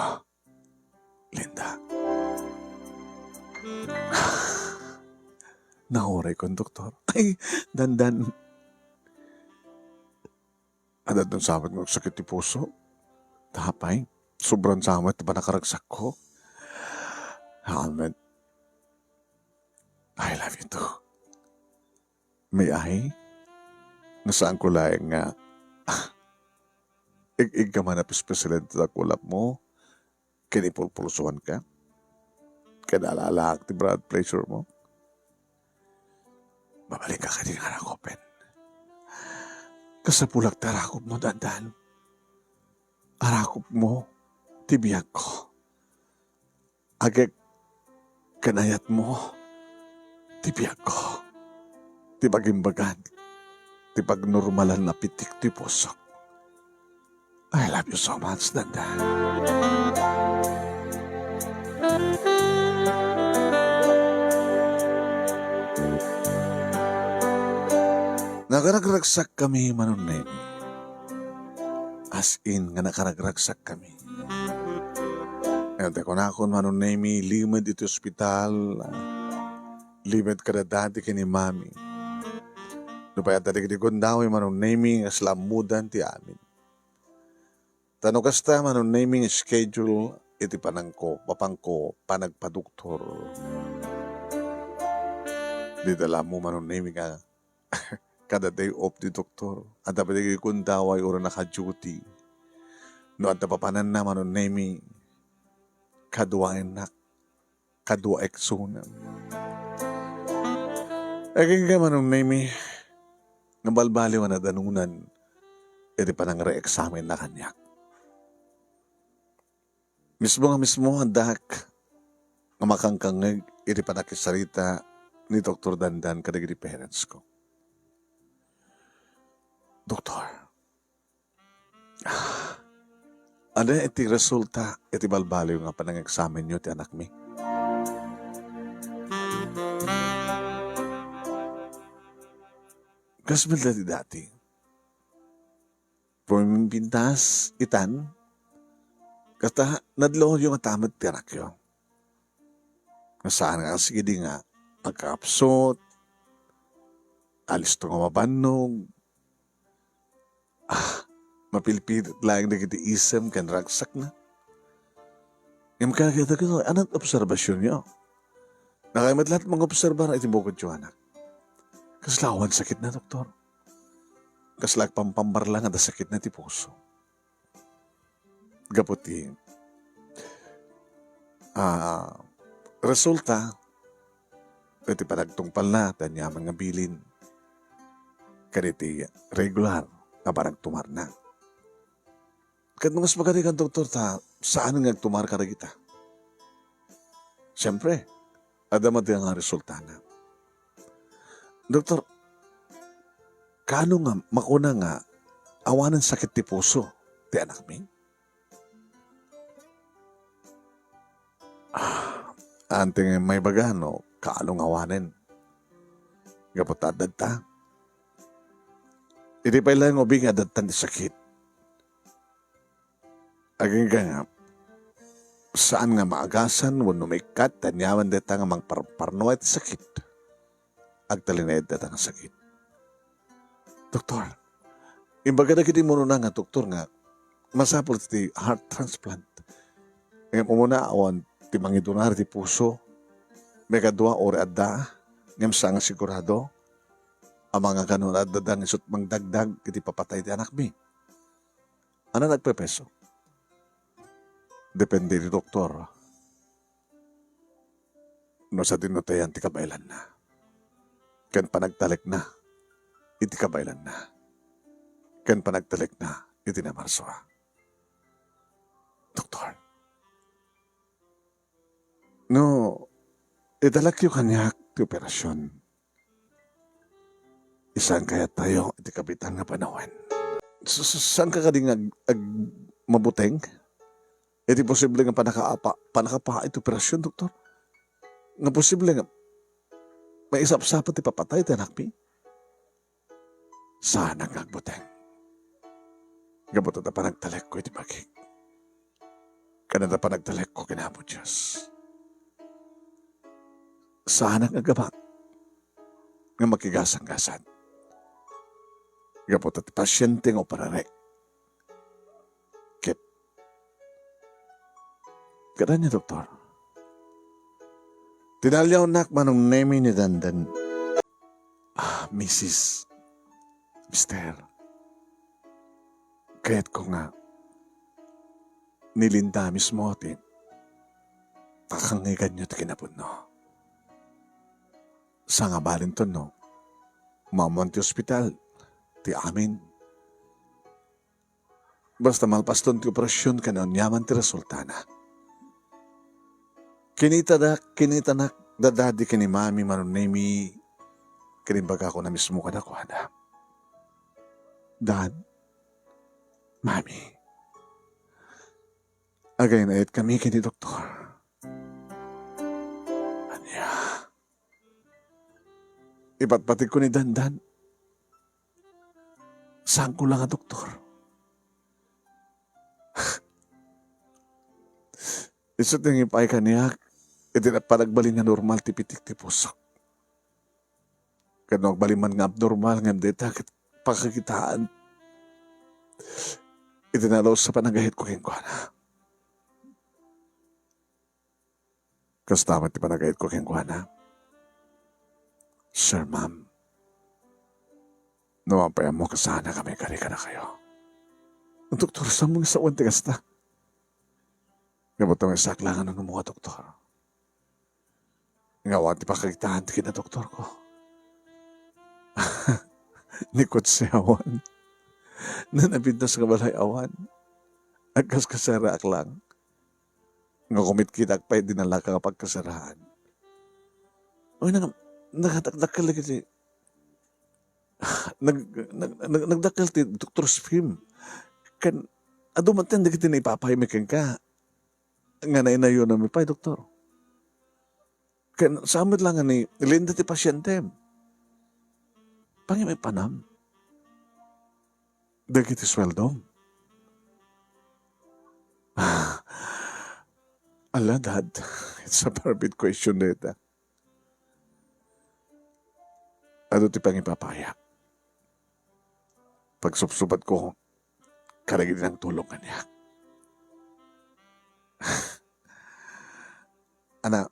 Linda." Nauray, Konduktor. Ay, dandan. Adda ti samet nga agsakit ti puso. Apay, sobran samet ti panakaragsakko. Amen. I love you too. May I? Nga saanko laeng nga ig-igka man a pispisilen ti dakulapmo ken ipulpulsuanka ken alaalaak ti blood pressure mo. Mabalinka kadi nga arakupen. Kasapulak ti arakupmo, dandan. Arakupmo ti biagko. Agek ken ayatmo ti biagko, ti bagimbagan ti pagnormalan a pitik ti pusok. I love you so much, dandan. Nakaragragsakkami, Manong Nemi. As in nga nakaragragsakkami. Ngem ti kunakon, Manong Nemi, limed iti ospital, limed kada dadi ken ni Mami. Nupay adda dagiti gundaway, Manong Nemi, nga slammudan ti amin. Ta no kasta, Manong Nemi, nga schedule iti panangko, mapanko panagpadoktor. Dita lammo, Manong Nemi, nga kada day off ti doktor, adda pay dagiti gundaway uray naka-duty. No adda papananna, Manong Nemi, kaduaennak, kaduaek sunem. Agingga, Manong Nemi, nga balbaliw a nadanunan iti panangre-examen na kaniak. Mismo nga mismo, addak nga makangkangngeg iti panakisarita ni Doktor Dandan kadagiti parents ko. "Doktor, ania iti resulta iti balbaliw nga panangexamenyo ti anakmi?" Kas met la ti dati. Pumimpintas itan, kasta nadluoyo nga tamet ti anakyo. Nga saan nga sigidi nga agkakapsut, alisto nga mabannog. Ah, mapilpilit laeng dagiti isem ken ragsakna. Ngem kayatko, anat obserbasionyo? Nakay met laeng mangobserbar iti bukodyo, anak. Kasla awan sakitna, doktor? Kasla agpampambarlang a sakitna ti puso. Gapu ti, ah, resulta iti panagtungpalna ti aniaman nga bilin ken iti regular nga panagtumarna. Ket no kas magarigan, doktor, ta saan nga agtumar kadagita. Siempre, adda met nga resultana. Doktor, kaano nga makuna nga awanen sakit ti puso ti anakmi? Ah, awan ti maibaga no kaano nga awanen. Gapu ta adda ta. Idi pay laeng ubing, adda ti sakit. Agingga nga, saan nga maagasan wenno maikkat ti aniaman dayta nga mangparparnua iti sakit. Agtalinaed dayta nga sakit. Doktor, imbaga dagiti immunona nga doktor nga masapul ti heart transplant. Ngem umuna, awan ti mangidunar iti puso. Maikadua, uray adda, ngem saan nga sigurado a mangaganon adda da nga isut' mangdagdag iti papatay ti anakmi. Ania nagpepeso? Depende iti doktor no sadino ti ayan ti kabaelanna ken panagtalekna iti kabaelanna ken panagtalekna iti namarsua. Doktor, no italekyo kaniak ti operasion, saan kayat tayo iti kabiitan nga panawen? S-, s-, saanka kadi nga ag-, ag-, mabuteng iti posible nga panakaapa-, panakapa iti operasion, doktor? Nga posible nga maisapsapa ti papatay ti anakmi? Saanak nga agbuteng. Gapu ta panagtalekko iti bagik. Ken adda panagtalekko ken Apo Dios. Saanak nga aggabat nga makigasanggasat. Gapu ta ti pasiente nga operarek. Ket kada ni doktor, tinaliawnak Manong Nemi ni Dandan. Ah, misis, Mister, kayatko nga ni Linda mismo ti pakangiganyo ti kinapudno. Sangabalinton no maammoan ti ospital, ti amin. Basta malpaston ti operasion ken aniaman ti resultana. Kinitada, kinitanak da Daddy ken ni Mami Manong Nemi ken imbagakon a mismo kadakuada, "Dad, Mami, agaynayetkami ken ni doktor." Ania? Ipatpategko ni Dandan. Saanko la nga doktor. Isu ti nangipaay kaniak iti panagbalin nga normal ti pitik ti pusok. Ket no agbalin man nga abnormal, ngem dayta ket pakakitaan iti nalus a panagayatko kenkuana. Kasta met ti panagayatko kenkuana. Sir, ma'am, no apay ammo, kasano kami kari kadakayo? Doktor, saan mo nga sawen ti kasta? Gapu ta maysa ak laeng a nanumong a doktor. Nga awan ti pakakitaan ti kinadoktorko. Ni kotse awan. Ni napintas nga balay awan. Agkaskaseraak laeng. Nga kumitkitaak pay iti nalaka nga pagkaseraan. Uy, nag-, nagdakdakkel dagiti, nag-, nag-, nag-, nagdakkel ti doktor Spim. Ken adu met dagiti naipapaymi kenka nga nainayonami pay, doktor. Ken saan met la nga ni Linda ti pasientem. Pangimaypanam dagiti sueldom. Ala, Dad, it's a barbed question dayta. Adu ti pangipapaya. Pagsupsubatko kadagiti nangtulong kaniak. Ana,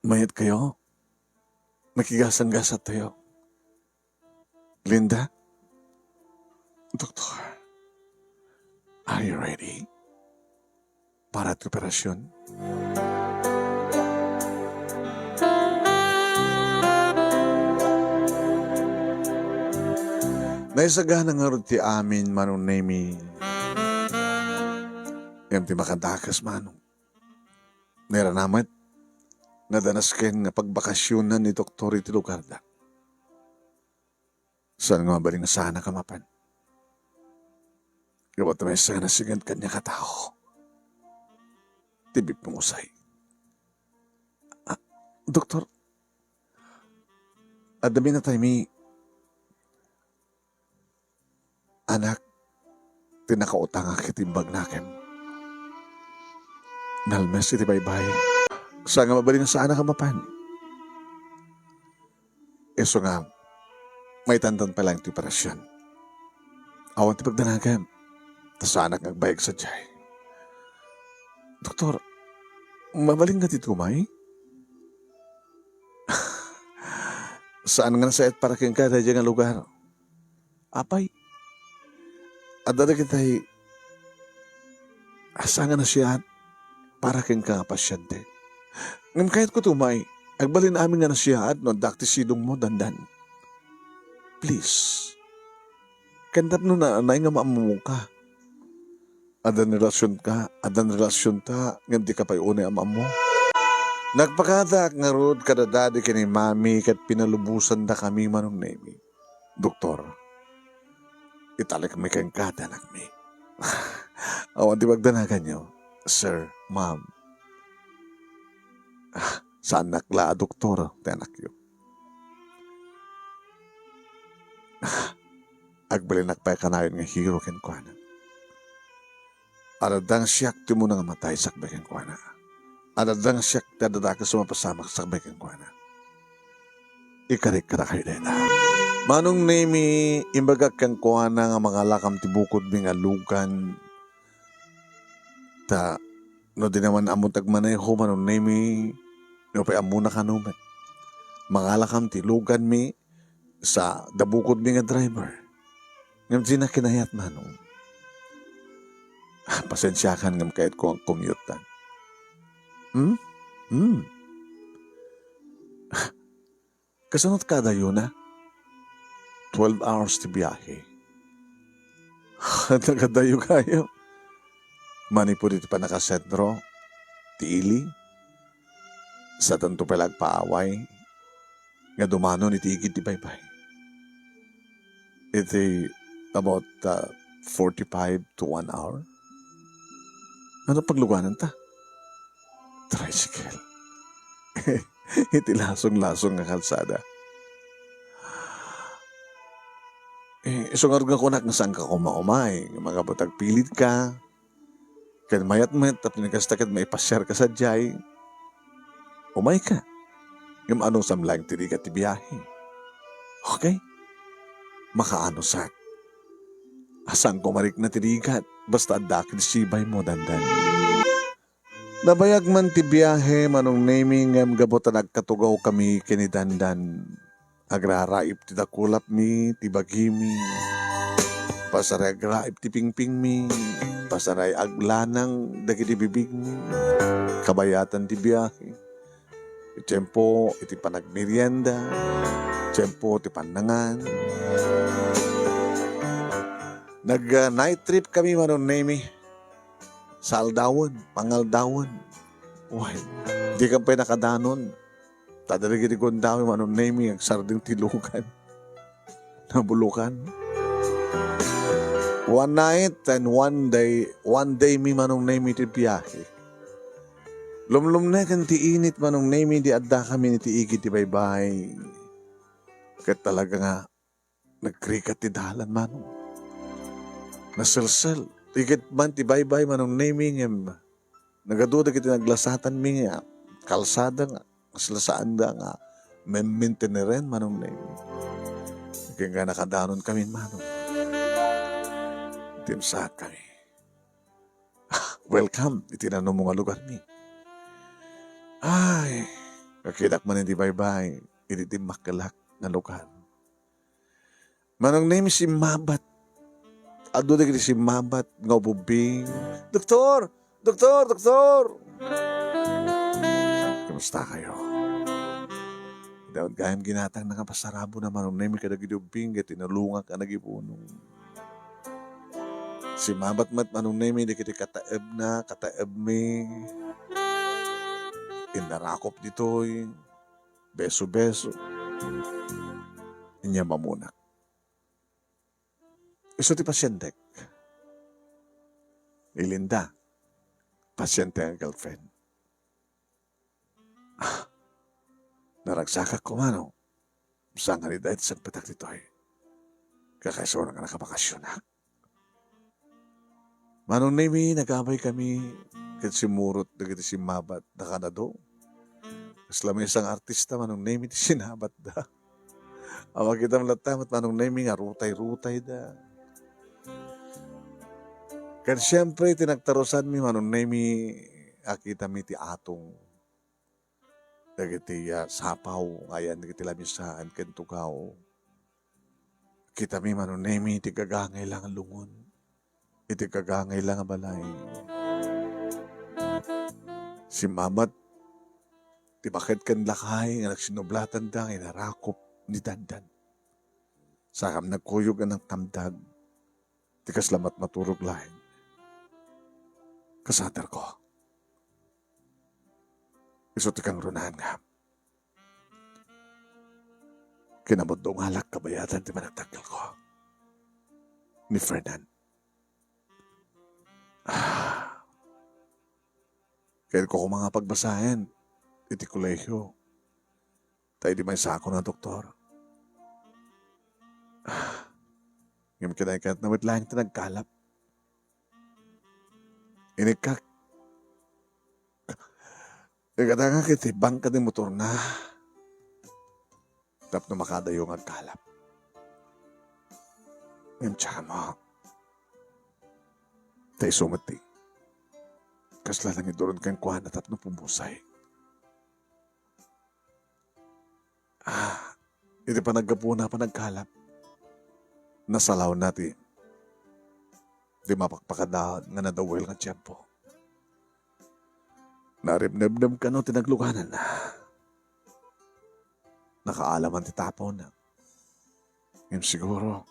mayat kayo? Makigasanggasat tayo. Linda? Doktor, are you ready para ti operasyon? Naisagana ngarud ti amin, Manong Nemi. Ngem ti makadakes, Manong, nairana met nga danesken nga pagbakasyonan ni doktor iti lugarda. Saan nga mabalin nga saanak a mapan? Gapu ta maysa nga nasinged kaniak a tao ti bipungusay. Ah, doktor, adda binataymi, anak, ti nakautangak iti imbagnakem. Nalmes iti baybay. Saan nga mabalin nga saanak a mapan? Isu nga, maitandan pay laeng ti operasyon. Awan ti pagdanagem, ta saanak nga agbayag sadiay. "Doktor, mabalin nga ti tumay?" "Saan nga nasayaat para kenka daydiay nga lugar. Apay, adda dagitay saan nga nasayaat para kenka nga pasiente. Ngem kayatko tumay, agbalin amin nga nasayaat no addaak ti sidongmo, Dandan. Please. Ken tapno naanay nga maammoka. Addan relasionka, addan relasionta, ngem dika pay unay a maammo." Nagpakadaak ngarud kada dadi ken ni Mami ket pinalubosandakami, Manong Nemi. "Doktor, italekmi kenka ti anakmi." "Awan ti pagdanaganyo, sir, ma'am." "Ah, saannak la a doktor ti anakyo." Agbalinak pay kanayon nga hero kenkuana. Adda nga siak ti umuna nga matay sakbay kenkuana. Adda nga siak ti adda dakes a mapasamak sakbay kenkuana. Ikarik kadakayo dayta. Manong Nemi, imbagak kenkuana nga mangalakam ti bukodmi nga lugan. Ta no di naman ammon ti agmaneho, Manong Nemi, no pay ammona kano met. Mangalakam ti luganmi sa da bukodmi nga driver. Ngem dina kinayat, Manong. Ah, pasensiakan ngem kayatko nga commute-an. Hmm? Hmm. Kasano ti kadayona? Twelve hours ti biahe. Nagadayo kayo. Manipud iti pannakasentro ti ili, sadanto pay la agpaaway nga dumanon iti igid ti baybay. Iti about, uh, forty-five to one hour. Ano pagluganan ta? Tricycle. Iti lasong-lasong nga kalsada. Eh, isu ngarud nga kunak nga saanka koma umay, nga mangabutag pilid ka, ken mayat met, tapno ni kasta ket maipasiar ka sadiay, umay ka. Ngem anusam laeng ti rigat ti biahe. Okay? Makaanusak. Saan ko marikna ti rigat, basta adda ket sibay mo, Dandan. Nabayag man ti biahe, Manong Nemi, ngem gapu ta nagkatugaw kami ken ni Dandan. Agraraib ti dakulapmi, ti bagimi. Pasaray agraib ti pingpingmi. Pasaray aglanang dagiti bibigmi. Kabayatan ti biahe. Ti tiempo iti panagmerienda. Tiempo ti pannangan. Nag, ah, night trip kami, Manong Nemi. Sa aldawen, pangaldawen. Uy, di ka pay nakadanon. Ta dagiti gundaway, Manong Nemi, agsardeng ti lugan. Nabulokan. One night and one day, one day mi, Manong Nemi, ti biahe. Lumlumneken ti init, Manong Nemi, di addakami iti igid ti baybay. Ket talaga nga, nagrigat ti dalan, Manong. Naselsel. Igid man ti baybay, Manong Nemi, ngem nagadu dagiti naglasatanmi nga kalsada nga kasla saanda nga memminteneren, Manong Nemi. Ken nga nakadanon kami, Manong. Timsaak kami. Welcome iti nanumo nga lugarmi. Ay, kakitak man iti baybay, iti dimmakkelak nga lugar. Manong Nemi, simmabat. Adu dagiti simmabat nga ububbing. "Doktor! Doktor! Doktor!" Kumusta kayo? Daw gayam ginatang nakapasarabo na Manong Nemi kadagiti ubbing ket tinulongak a nagibunong. Simmabat met Manong Nemi dagiti kataebna, kataebmi. Innarakop ditoy, beso-beso. Inya mamunak. Isu ti pasientek. Ni Linda, pasiente nga girlfriend. Ah, naragsakak koma no. Saan nga ni dayta ti sangpetak ditoy. Kakaisuna nga nakabakasionak. Manong Nemi, nagabay kami ket simmurot dagiti simmabat. Nakanado. Kasla maysa nga artista, Manong Nemi, ti sinabatda. Aw, makitam latta met, Manong Nemi, nga rutay-rutayda. Ken siempre, ti nagtarusanmi, Manong Nemi, a kitami ti atong dagiti, ah, sapaw nga ayan dagiti lamisaan ken tugaw. Kitami, Mano Nemi, iti gagangay la nga lungon, iti gagangay la nga balay. Simmabat ti baket ken lakay nga nagsinublatan da nga inarakop ni Dandan. Sakam nagkuyog a nangtamdag ti kasla matmaturog laeng. Kasaterko. Isu ti kangrunaan nga kinamudno ngalak kabayatan ti panagdakkelko ni Fernan. Ah. Kayatko koma nga pagbasaen iti kolehio. Ta idi maysakon a doktor. Ah. Ngem kinayatna met laeng ti nagkalap. Inikkak. Ikadangak iti bangka ti motorna tapno makadayo nga agkalap. Ngem tsaka mo, ta isu met ti kasla nangiduron kenkuana tapno pumusay. Ah, iti panaggapuna a panagkalap, nasalawna ti, ti mapakpakadawan nga nadawel nga tiempo. Naripnepnem kano ti naglugananna. Nakaalaman ti tapawna. Ngem siguro,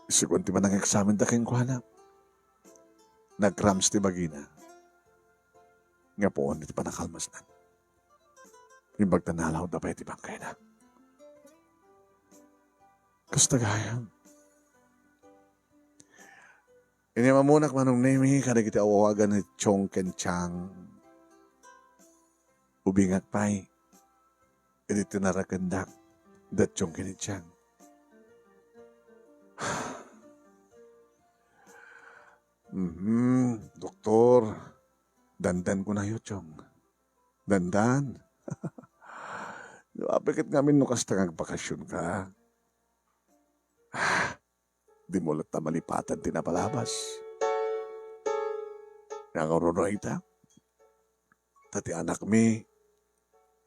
isukon ti manangeksamenda kenkuana. Nagrams ti bagina. Nga puon iti panakalmasna. Imbag ta nalawda pay ti bangkayna. Kasta gayam. Inyam-ammonak, Manong Nemi, kadagiti awawagan ni Chong ken Chang. Ubingak pay iti tinarakendak da Chong ken Chang. Mhm, doktor. Dandan kunayo, Chong. Dandan. Apay ket ngamin no kasta nga agbakasionka. Ah, dimo latta malipatan ti napalabas. Nangaruno ita? Ta ti anakmi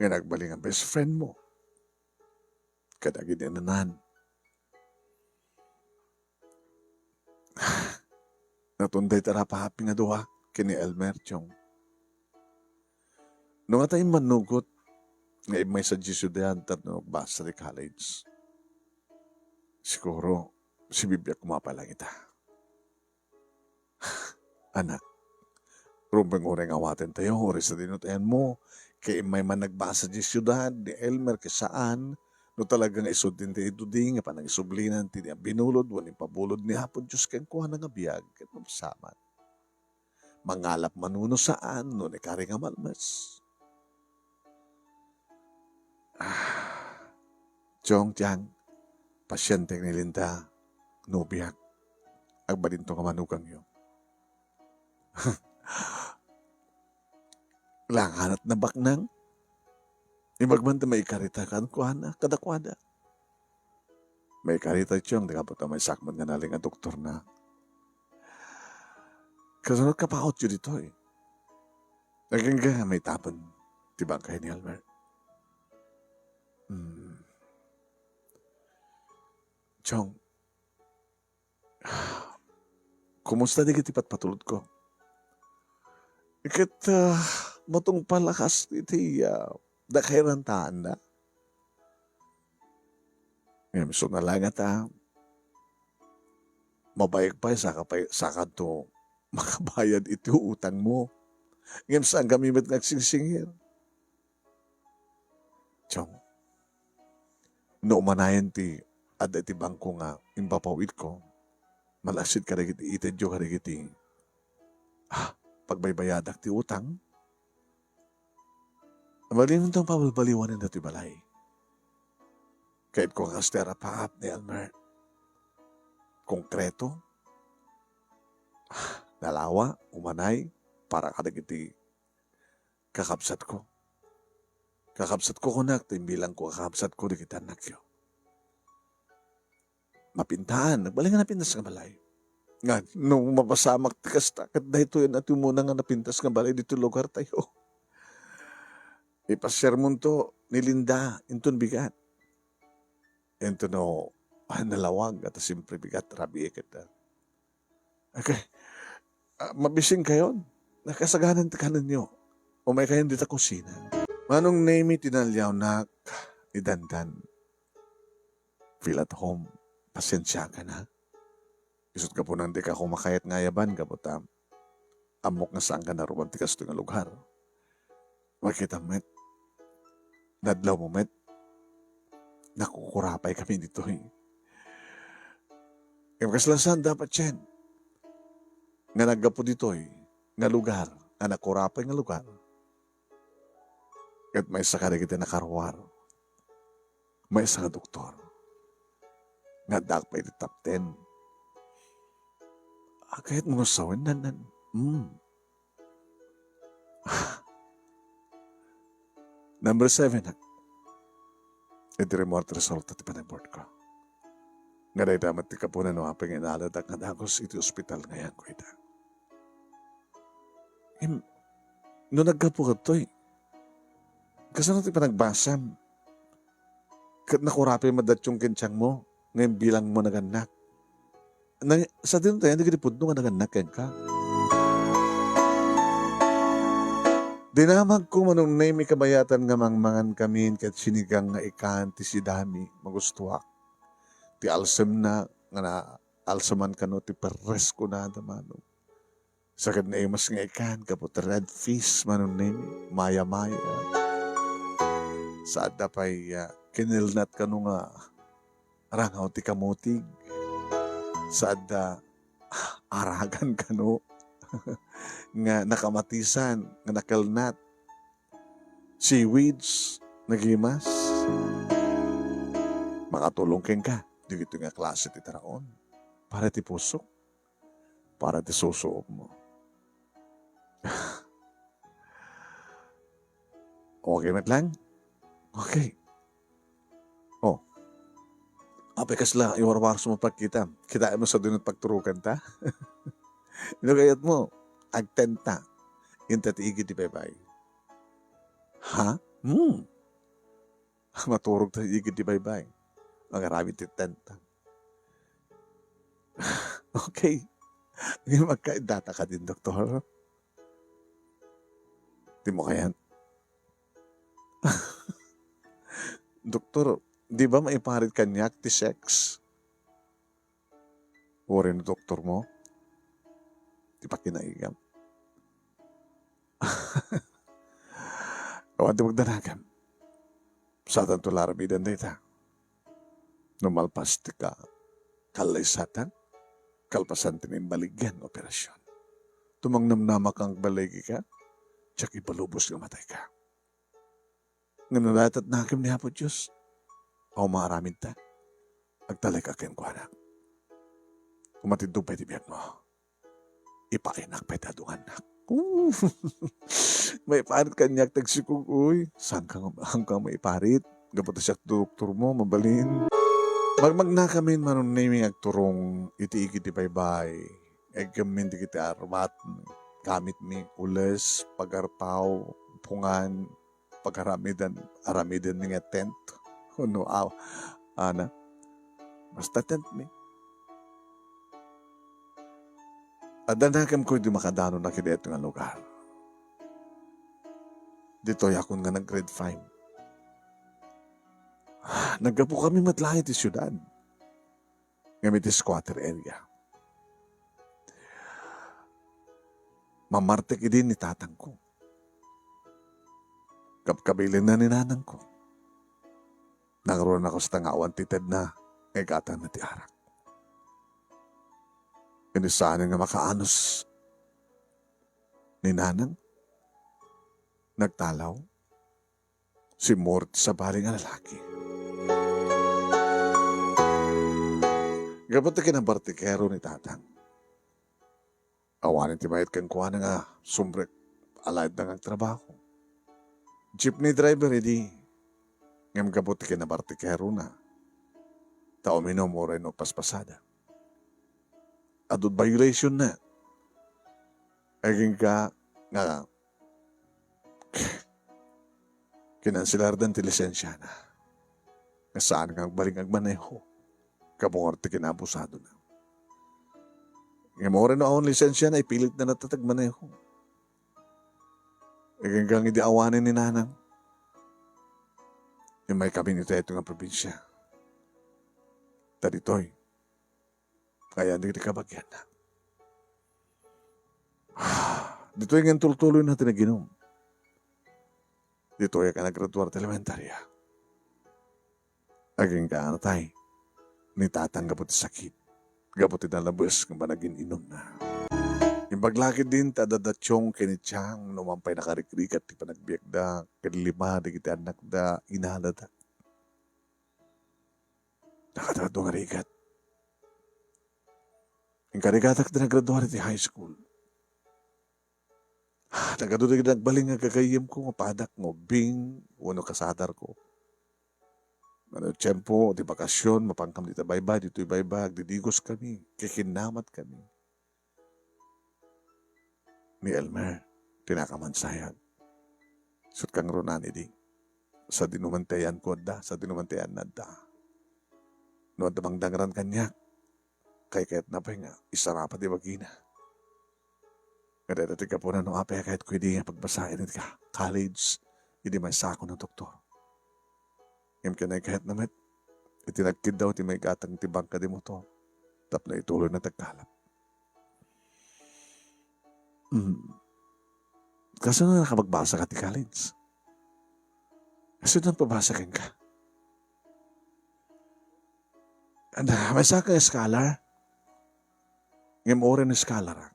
nga nagbalin nga best friend mo kadagiti nanan. Natunda iti arapaap nga dua ken ni Elmer, Chong. No ngata immanugot nga immay sadiay siudad tapno agbasa ti college, siguro, sibibiag koma pay laeng ita. Anak, rumbeng uray nga awatentayo, uray sadino ti ayanmo, ket immay man agbasa diay siudad ni Elmer ket saan, no talaga nga isu ti intedna nga panangisublinan ti binulod wenno impabulod ni Apo Dios kenkuana nga biag ket mabsaman. Mangalap mano no saan, no ni kari nga malmes. Ah, Chong, Chang, pasientek ni Linda, nobiak. Agbalinto nga manugangyo. Langanat nabaknang. Imbag man ti maikarita kenkuana, kadakuada. Maikarita, Chong, ti kaputa maysak met nga nalin nga doktorna. Kasano kapautyo ditoy? Agingga nga maitapen ti bangkay ni Albert. Hmm. Chong, kumusta dagiti patpatulodko? Ket, ah, matungpal a kas iti, ah, dakairantaanna. Ngem isu nga laeng ngata, mabayag pay, saka pay, sakanto makabayad iti utangmo. Ngem saankami met nga agsingsingir. Chong, no umanayen ti adda iti bangko nga impapawidko, malaksid kadagiti itedyo kadagiti, ah, pagbaybayadak ti utang. Mabalinenton pabalbaliwanen datoy balay. Kayatko nga kas ti arapaap ni Elmer. Konkreto. Ah, nalawa, umanay, para kadagiti kakabsatko. Kakabsatko kunak, ta imbilangko a kakabsatko dagiti annakyo. Mapintaan, nagbalin nga napintas nga balay. Nga, no mapasamak ti kasta, ket daytoyen a ti umuna nga napintas nga balay ditoy lugartayo. Ipasiarmonto ni Linda inton bigat. Inton no, ah, nalawag, at simpre bigat, rabii ket, ah. Okay. Ah, mabisingkayon. Nakasaganan ti kanenyo. Umaykayon dita kusina. Manong Nemi, tinaliawnak, idandan. Feel at home. Pasensiakan, ha? Isut' gapunan dika kumakayat nga ayaban, gapu ta ammok nga saanka naruman ti kastoy nga lugar. Makitam met. Nadlawmo met. Nakukurapay kami ditoy. Ngem kasla saan dapat yan? Nga naggapu ditoy nga lugar, a nakurapay nga lugar. Ket maysa kadagiti nakaruar. Maysa nga doktor. Nga addaak pay iti top ten. Ah, kayatmo nga sawen nan, nan. Mm. Number seven, ha? Iti remort resulta ti panagboard ko. Nga dayta met ti kapunan no apay nga inaladak nga dagus iti ospital nga ayanko ita. Im, no naggapu kadtoy, kasano ti panagbasam? Ket nakurapay met daytoy ken tiangmo, nga imbilangmo nagannak. Na, sadino tayo, dagiti pudno nga nagannak kenka. Dinamagko, Manong Nemi, kabayatan nga mangmangan kamin ket sinigang nga ikan ti sidami, magustuak. Ti alsemna nga na, alseman kano ti perres kunada, Manong. Sakit na imas nga ikan, gapu ta red fish, Manong Nemi, maya-maya. Saadda pay, ah, kinilnat kano nga rangaw ti kamutig. Saadda, ah, aragan kano nga nakamatisan, nga nakelnat. Seaweeds, nagimas. Makatulong kenka, dagitoy nga klase ti taraon. Para ti pusok. Para ti susuopmo. Okay met lang? Okay. Oh. Apay kasla iwarwarso mo pagkita. Kitaem no sadino ti pagturoganta. No kayatmo, agtenta. Inta ti igid ti baybay. Ha? Hmm. Maturog ta igid ti baybay. Agaramid ti tenta. Okay. Ngem agkaiddata kadin, doktor? Dimo kayat? Doktor, di ba maiparit kaniak ti sex? Uray no doktormo ti pakinaigam. Awan ti magdanagam. Satanto la aramiden dayta. No malpas ti ka, kallaysatan, kalpasan ti naimbaligyan nga operasyon. Tumangnamnama kang agbaligi ka, diak ibalubos nga matay ka. Ngem no dayta ti nakem ni Apo Dios, awan maaramid ta. Agtalek a kenkuana. Umatiddo pay ti biagmo. Ipainak pay ti adungannak. Maiparit kaniak ti agsikog, uy. Saan ka nga, saan ka maiparit? Gapu ta siak ti doktormo, mabalin. Magmagnakamin, Manong Nemi, agturong iti igid ti baybay. Iggemmin dagiti armat, gamitmi, ules, pagarpaw, pungan, pagaramiden, aramiden nga tent. Wenno, aw, ana, basta tent mi. Adda nakemko idi makadanonak iti daytoy nga lugar. Ditoy akon nga nag-grade five. Naggapu kami met laeng iti siudad. Ngem iti squatter area. Mamartek idi ni tatangko. Kabkabilinna ni nanangko. Nangruna kasta nga awan ti tedna nga igatangna ti arak. Ken saanen nga makaanus ni nanang, nagtalaw. Simmurot ti sabali nga lalaki. Gapu ta kinabartikero ni tatang. Awanen ti mayat kenkuana nga sumrek a laedna nga agtrabaho. Jeepney driver idi, ngem gapu ti kinabartikerona, ta uminum uray no paspasada. Adu violation na. Agingga nga kinanselardan ti lisensiana. Nga saan nga agbalin agmaneho. Kabungar ti kinabusadona. Nga mauri no awan lisensiana, ipilitna latta ti agmaneho. Agingga idi awanen ni nanang. Immay kami iti daytoy nga probinsia. Ta ditoy, ayan dagiti kabagianna. Ditoy nga intultuloyna ti naginum. Ditoy a naggraduar ti elementarya. Agingga natay ni tatang gapu ti sakit, gapu ti nalabes nga panagin-inumna. Imbag la ketdin ta adda da Chong ken ni Chang no man pay nakarikrigat ti panagbiagda ken lima dagiti annakda, inalada. Nakatado nga rigat. Inkarigatak ti naggraduar iti high school. Nagadu dagiti nagbalin nga gagayyemko nga padak nga ubbing wenno kasadarko. Mano tiempo ti bakasyon, mapankami dita baybay, ditoy baybay, agdidigos kami, kikinnamat kami. Ni Elmer, ti nakamansayan. Isut' kangrunan idi. Sadino man ti ayanko adda, sadino man ti ayanna adda. No adda mangdangran kaniak, kaykayatna pay nga isarapa ti bagina. Nga dayta ti gapuna no apay a kayatko idi nga pagbasaen iti ka-, college, idi maysakon a doktor. Ngem kinay kayatna met, iti nagkiddaw ti maigatang ti bangka di motor, tapno ituloyna ti agkalap. Hmm. Kasano a nakapagbasa ka ti college? Kasano a nagpabasa kenka? Anda, maysa ka nga scholar? Ngem uray no scholar, ah.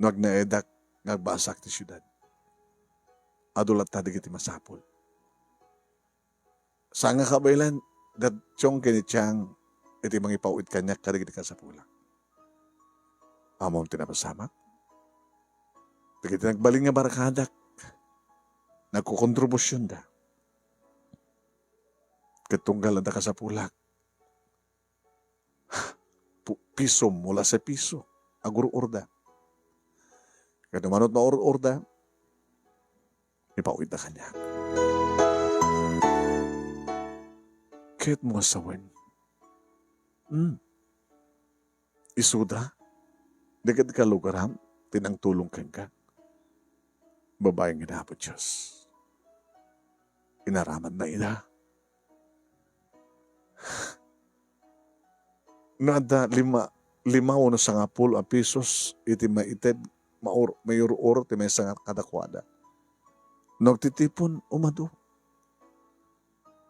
No agnaedak nga agbasak ti siudad. Adu latta dagiti masapul. Saan nga kabaelan, da Chong ken ni Chang iti mangipaw-it kaniak kadagiti kasapulak. Ammom ti napasamak? Dagiti nagbalin nga barkadak, nagkokontribusionda. Ket tunggal adda kasapulak, pu-, piso, mula sa piso, agur-urda. Ket no manut maur-urda, ipaw-itda kaniak. Kayatmo nga sawen? Hmm. Isuda, dagiti kalugaram ti nangtulong kenka. Babai nga ni Apo Dios. Inaramatna ida. No adda lima, lima wenno sangapulo a pisos iti maited, maur-, maiyur-or ti maysa nga kadakuada. No agtitipon, umadu.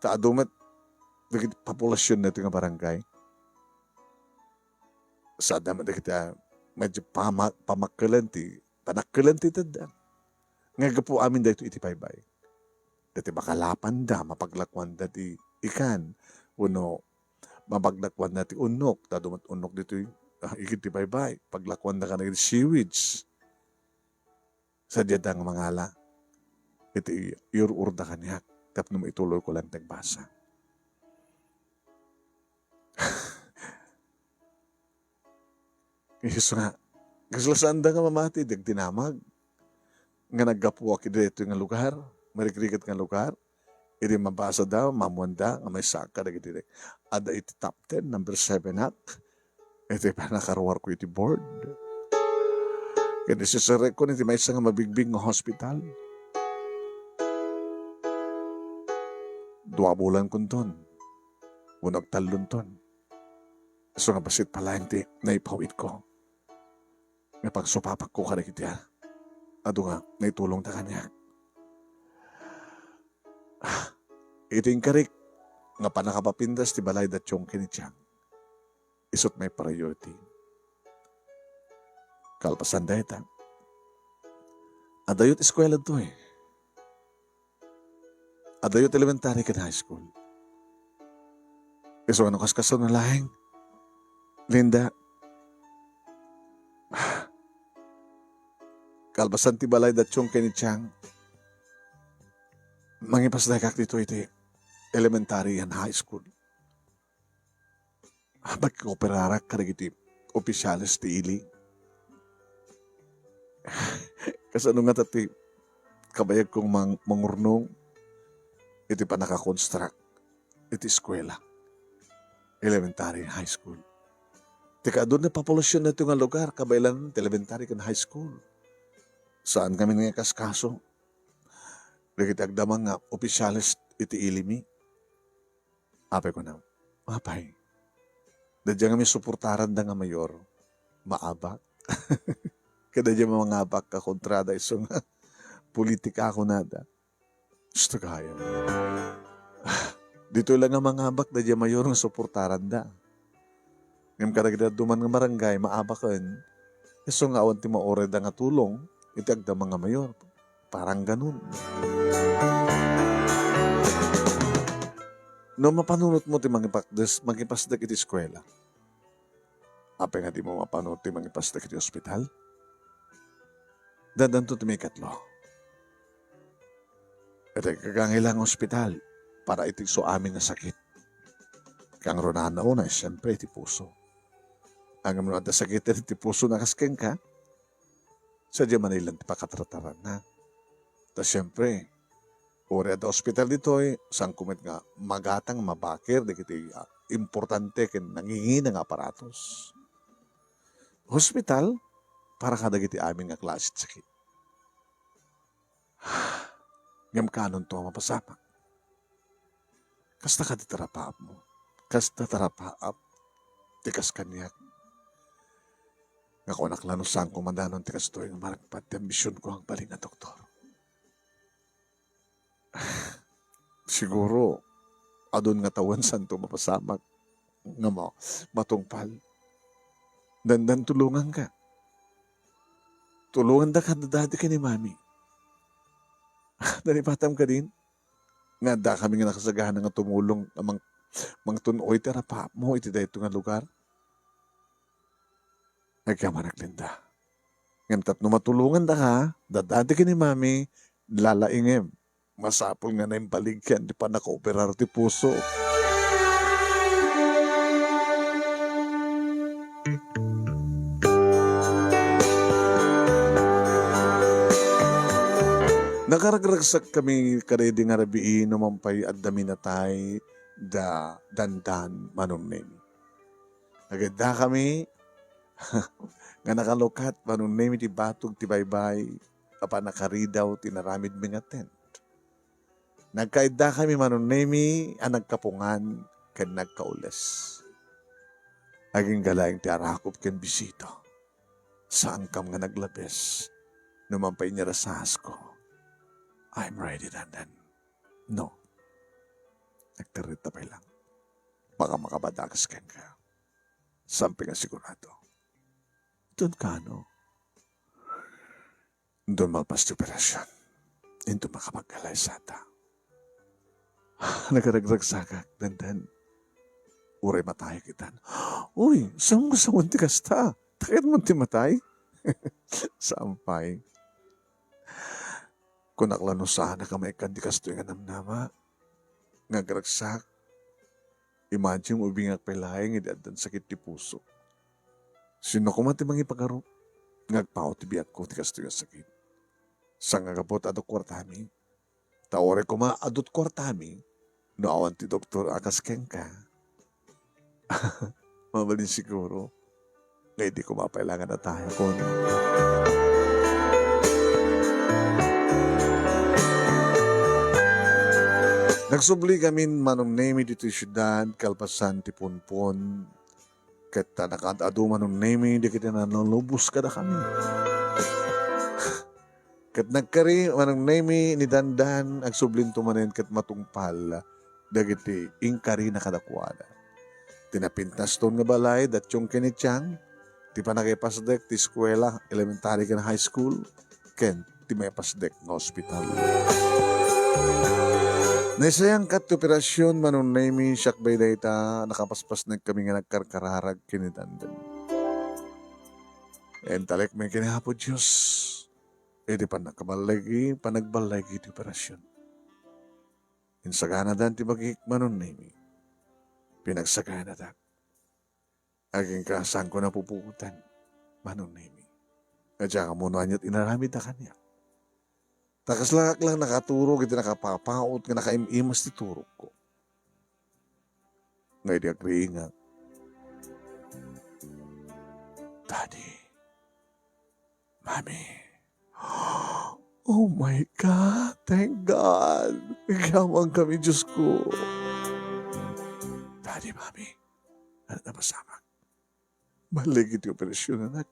Ta adu met dagiti population daytoy nga barangay. Saan met dagiti, ah, medyo pama-, pamakkelen ti, panakkelen ti tedda. Nga gapu amin daytoy iti baybay. Daytoy makalapanda, mapaglakuanda ti ikan, wenno mapaglakuanda ti unnok, ta adu met unnok ditoy, ah, igid ti baybay. Paglakuanda kadagiti seaweeds. Sadiada nga mangala iti iyur-urda kaniak tapno maituloyko laeng ti agbasa. Isu nga, kasla saanda nga mamati, di agdinamag. Nga naggapuak iti daytoy nga lugar, marigrigat nga lugar, idi mabasada, maammoanda nga maysaak kadagiti adda iti top ten, number seven ak, iti panakaruarko iti board. Ken isiserekon iti maysa nga mabigbig nga hospital. Dua bulan kunton. Wenno agtallonton. Isu nga bassit pay laeng ti naipaw-itko nga pangsupapakko kadagiti adu nga naitulongda kaniak. Iti inkarik nga pannakapapintas ti balay da Chong ken ni Chang, isut' mai-priority. Kalpasan dayta, adayo ti eskuela ditoy. Adayo ti elementary ken high school. Isu nga no kaskasano laeng, Linda, kalpasan ti balay da Chong ken ni Chang, mangipasdaykak ditoy iti elementary and high school. Makioperar-ak kadagiti opisyales ti ili. Kasano ngata ti kabayag kong mang-, mangurnong iti pannaka-construct iti eskuela, elementary, high school. Ti kaadu ti population daytoy nga lugar, kabaelan ti elementary ken high school. Saan ngamin nga ikaskaso dagiti agdama nga opisyales iti ilimi. Apay, kunam, apay, daydiay ngamin suportaranda nga mayor, maabak. Kadaydiay mangabak ka kontrada isu nga politika, kunada. Gusto kayo. Ditoy lang nga mangabak daydiay mayor nga suportaranda. Ngem kadagiti dadduma nga barangay, maabaken. Isu nga awan ti maurayda nga tulong iti agdama nga mayor. Parang ganun. No mapanunotmo ti mangipakdes-, mangipasdek iti eskuela, apay nga dimo mapanunot ti mangipasdek iti ospital? Dandanto ti maikatlo. Iti kagangay lang nga ospital para iti isu amin a sakit. Kangrunaan a una, siyempre, iti puso. Ngem no adda sakit iti puso na kas kenka, sadiay manen ti pakatrataranna. Ta siyempre, uray adda ospital ditoy, saan ko met nga magatang, mabakir dagiti, ah, importante ken nangingina nga aparatos. Ospital para kadagiti amin nga klase ti sakit. Ngem kaanonto a mapasamak? Kasta kadi ti rapaapmo? Kasta ti rapaap ti kas kaniak? Nga kunak la no saanko madanon ti kastoy nga maragpat ti ambisionko a agbalin nga doktor. Siguro, adun nga tawen saanto mapasamak nga ma-, matungpal. Dandan, tulonganka. Tulongandaka, Daddy ken ni Mami. Naipatam kadin nga addakami nga nakasagana nga tumulong a mang-, mangtun-oy ti rapaapmo iti daytoy nga lugar. Agyamanak, Linda. Ngem tapno matulongandaka, Daddy ken ni Mami, lalaingem. Masapul nga naimbaligyan ti pannakaoperar ti puso. Nakaragragsakkami kadaydi nga rabii no man pay adda minatay da Dandan, Manong Nemi. Nagaddakami nga nakalukat, Manong Nemi, ti batog ti baybay a pannakaridaw ti inaramidmi nga tent. Nagkaiddakami, Manong Nemi, a nagkapungan ken nagkaules. Agingga laeng ti arakop ken bisita. Saankam nga naglabes no man pay inyarasasko. I'm ready, Dandan. No. Agtarita pay lang. Baka makabadakas kenka. Sampay nga sigurado. Don kano? Don malpas ti operasyon. Inton makapagkalaysata. Nagaragragsakak, Dandan. Uray matayek itan. Uy, saan mo sawen ti kasta? Taketmo ti matay? Sampay. Kunak la no saanak a maikkan ti kastoy nga namnama. Nga agragsak. Imagine mo, ubingak pay laeng idi addan sakit ti puso. Sino koma ti mangipagarup nga agpaw ti biagko ti kastoy a sakit? Saan nga gapu ta adu kuartami? Ta uray koma adu ti kuartami, no awan ti doktor a kas kenka, mabalin siguro nga idi koma pay laeng a natayakon. Nagsubli ngamin, Manong Nemi, ditoy siudad, kalpasan ti punpon, ket ta nakaad-adu, Manong Nemi, dagiti nanlulubos kadakami. Ket nagkari, Manong Nemi, ni Dandan, agsublinto manen ket matungpal dagiti inkarina kadakuada. Ti napintaston nga balay, Datchong ken ni Chiang, ti panagipasdek ti eskuela, elementary ken high school, ken ti maipasdek nga ospital. Naisayangkat ti operasyon, Manong Nemi, siak bay dayta, nakapaspasnekkami nga nagkarkararag ken ni Dandan. Intalekmi ken ni Apo Dios iti pannakaballigi, panagballigi ti operasyon. Insaganadan ti bagik, Manong Nemi. Pinagsaganadak. Agingga saanko napupuotan, Manong Nemi. Adda nga mano ania't inaramidda kaniak. Ta kaslak lang nakaturog iti nakapapaut nga nakaim-imas ti turogko. Nga idi agriingak, "Daddy, Mommy." Oh my God! Thank God! Agyamankami, Diyos ko. Daddy, Mommy, ano napasamak? Balik iti operasyon, anak.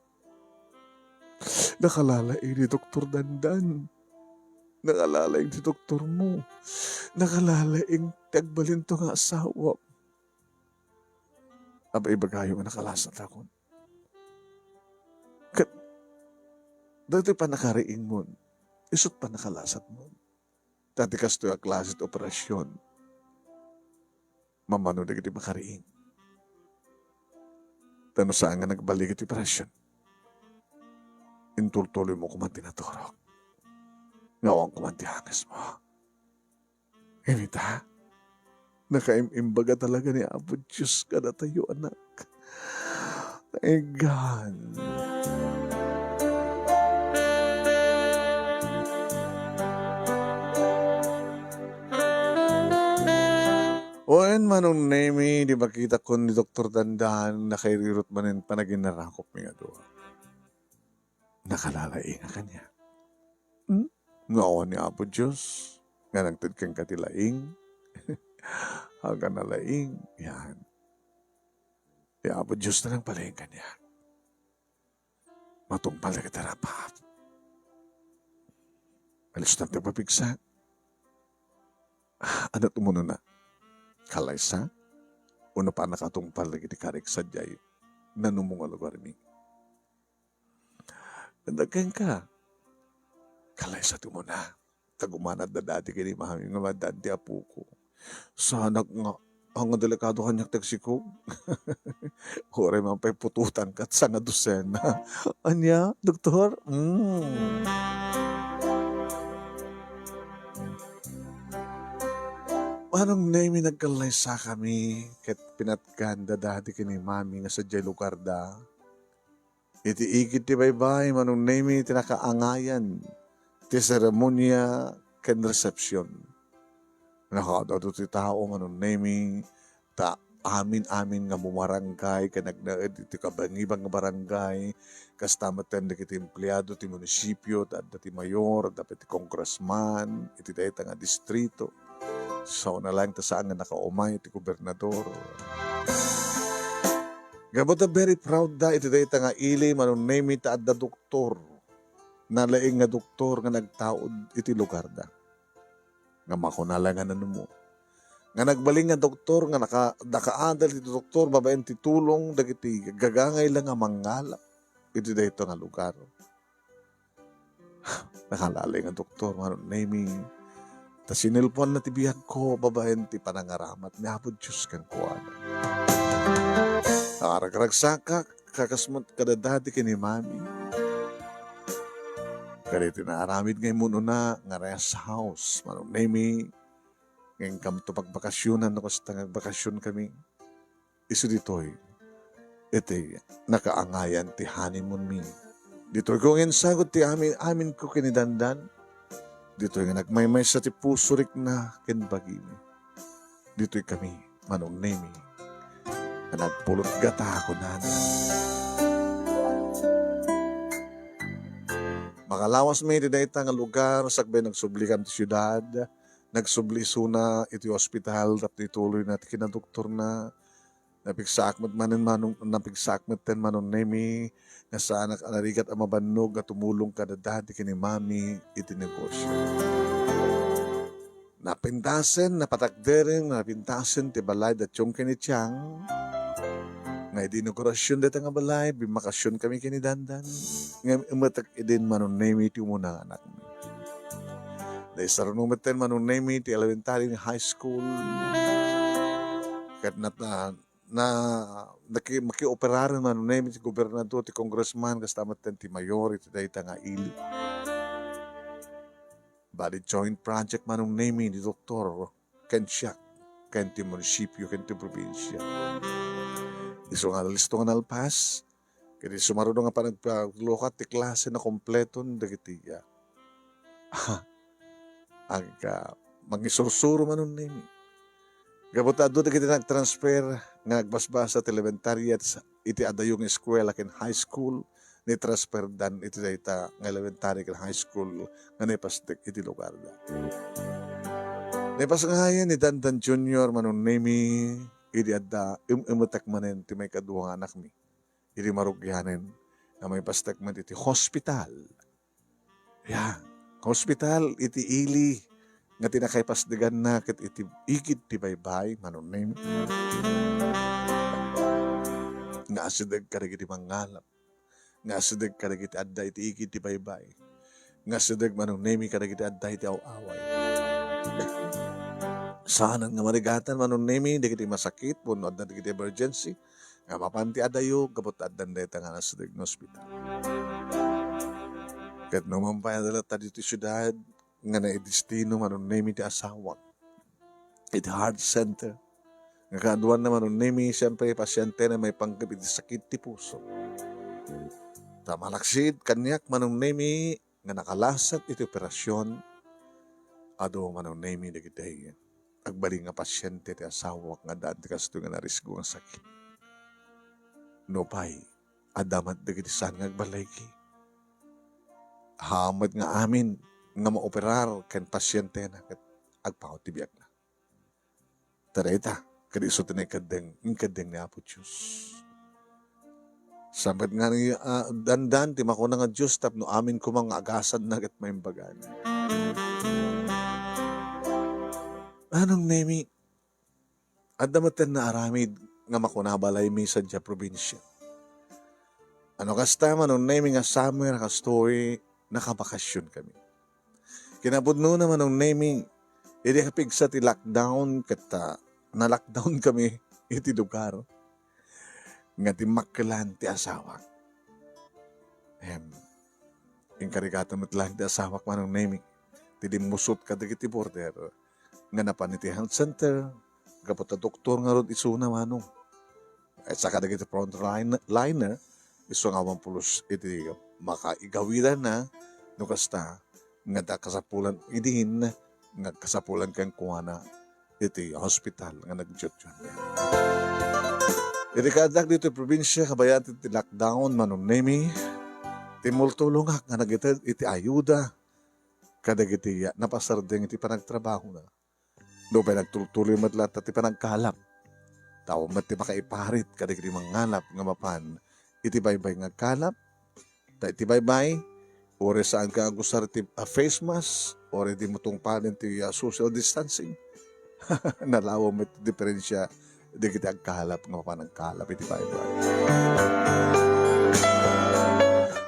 Nakalalaing ni Doktor Dandan. Nakalalaing ti doktor mo. Nakalalaing ti agbalinto nga asawa. Apay, ibagayo nga nakalasatakon. Ket dagitoy pannakariingmon, isu't pannakalasatmon. Ta ti kastoy a klase ti operasyon, mamano dagiti makariing. Ta no saan nga nagbalik iti operasyon, intultuloymo koma ti naturog. Nga awan koma ti angesmo. Ngem ita, nakaim-imbaga talaga ni Apo Dios kadatayo, anak. Thank God. Wen, Manong Nemi, idi makitakon ni Doktor Dandan, nakairirot manen panaginnarakopmi nga dua. Nakalalaing a kaniak. Hmm? Nga awan ni Apo Dios nga nangted kenka ti laing. Awan a laing, yan. Ni Apo Dios ti nangpalaing kaniak. Matungpal dagiti rapap. Alis na ti papigsa. Ah, ano tumunona? Kalaysa? Uno pa nakatungpal dagiti karik sadiay nanumong a lugarmi. Anda kenka? Kalaysa ti umuna. Ta gumanat da dati ken ni mami nga maaddaan ti apoko. Saanak nga, nga delikado kaniak ti agsikog. Uray man pay putotan ket sanga dosena. Ania, doktor? Mm. Manong Nemi, nagkallaysakami ket pinatgan da dati ken ni mami nga sadiay lugarda. Iti igid ti baybay, Manong Nemi, ti nakaangayan ti seremonia ken resepsion. Nakaadado ti tao, Manong Nemi, ta amin-amin nga bumarangay ken agnaed iti kabangibang nga barangay, kasta met dagiti empleado ti munisipio, ta adda ti mayor, adda pay ti congressman iti dayta nga distrito. Saona laeng ta saan nga nakaumay ti gobernador. Ngem ta very proud da iti dayta nga ili, Manong Nemi, ta adda doktor. Nalaing nga doktor nga nagtaud iti lugarda. Nga makuna la nga nanumo. Nga nagbalin nga doktor nga naka-, nakaadal iti doktor babaen ti tulong dagiti gagangay la nga mangngalap iti dayta nga lugar. Nakalalaing nga doktor, Manong Nemi. Ta sinelpoanna ti biagko babaen ti panangaramat ni Apo Dios kenkuana. Nakaragragsakak, kakas met kadadati ken ni mami. Kadagiti naaramid nga immun-una nga rest house, Manong Nemi. Ngem kamto pagbakasionan no kasta nga agbakasionkami. Isu ditoy, iti nakaangayan ti honeymoon mi. Ditoy ko nga insagut ti amin, amin ko ken ni Dandan. Ditoy nga nagmaymaysa ti puso rikna ken bagimi. Ditoy kami, Manong Nemi, nga nagpulot gata kunana. Makalawas mi iti dayta nga lugar, sakbay nagsublikam ti siudad, nagsubli isuna iti ospital tapno ituloyna ti kinadoktorna. Napigsaak met manen Manong, napigsaak metten Manong Nemi nga saanak a narigat a mabannog nga tumulong kadadati ken ni Mami iti negosyo. Napintasen, napatakderen, napintasen ti balay da Chong ken ni Chiang. Nga idi inaugurasion dayta nga balay, bimmakasionkami ken ni Dandan. Ngem imetek idin Manong Nemi ti umuna nga anakmi. Naisaruno metten Manong Nemi ti elementary nga high school. Ket nat-, na, na, naki-, makioperaren Manong Nemi ti gobernador, ti congressman, kasta metten ti mayor iti dayta nga ili. Bali joint project Manong Nemi ni Doktor ken siak, ken ti munisipio, ken ti probinsia. Isu nga listo nga nalpas, ket isu maruno nga panagpaglukat ti klase nga kompleton dagiti, ah, ag-, ah, mangisursuro Manong Nemi. Gapu ta adu dagiti nagtransfer nga nagbasbasa ti elementary ket sa-, iti adayo nga eskuela ken high school, nitransferdan iti dayta nga elementary ken high school nga naipasdek iti lugarda. Naipasngayan ni Dandan Junior Manong Nemi idi adda em-emetek manen ti maikadua nga anakmi. Idi marugianen nga maipasdek met iti hospital. Ya, hospital iti ili nga ti nakaipasdeganna ket iti igid ti baybay, Manong Nemi. Nga asideg kadagiti mangngalap. Nga asideg kadagiti adda iti igid ti baybay. Nga asideg Manong Nemi kadagiti adda iti aw-away. Saanen nga marigatan Manong Nemi dagiti masakit wenno adda dagiti emergency. Nga mapan ti adayo, gapu ta addan dayta nga nasideg nga ospital. Ket numan pay adda latta ditoy siudad nga naidestino Manong Nemi ti asawak iti heart center. Nga kaaduanna Manong Nemi, siyempre, pasyente nga maipanggep iti sakit ti puso. Ta malaksid kaniak Manong Nemi nga nakalasat iti operasion, adu Manong Nemi dagiti agbalin nga pasyente ti asawak nga addaan ti kastoy nga narisgo nga sakit. Nupay, adda met dagiti saan nga agbaligi. Haan met nga amin nga maoperar ken pasyentena ket agpaut ti biagna. Ta dayta, ket isu ti naikeddeng, inkeddeng ni Apo Dios. Saan met nga ni, ah, Dandan ti makuna nga Dios tapno amin koma nga agasanna ket maimbagana. Manong Nemi, adda met ti naaramid nga makuna balaymi sadiay probinsia. Ano kasta, Manong Nemi, nga summer kastoy, nakabakasion kami. Kinapudnona, Manong Nemi, idi kapigsa ti lockdown, ket, ah, na-lockdown kami iti lugar nga dimmakkelan ti asawak. Em, inkarigatan met laeng ti asawak, Manong Nemi, ti limmusot kadagiti border nga napan iti health center, gapu ta doktor ngarud isuna, Manong. Ket saka dagiti front line-, liner, isu nga awan pulos iti makaigawidana, no kasta, nga adda kasapulan idin, nga kasapulan kenkuana iti hospital nga nagdiotdiotna. Iti kaaddak ditoy probinsia, kabayat iti lockdown, Manong Nemi, timmultulongak nga nagiter iti ayuda kadagiti napasardeng iti panagtrabahona. Nupay nagtultuloy met latta ti panagkalap, ta awan met ti makaiparit kadagiti mangngalap nga mapan iti baybay nga agkalap. Ta iti baybay, uray saanka nga agusar ti, ah, face mask, uray dimo tungpaden ti, ah, social distancing, nalawa met ti diferensia dagiti agkalap nga mapan agkalap iti baybay.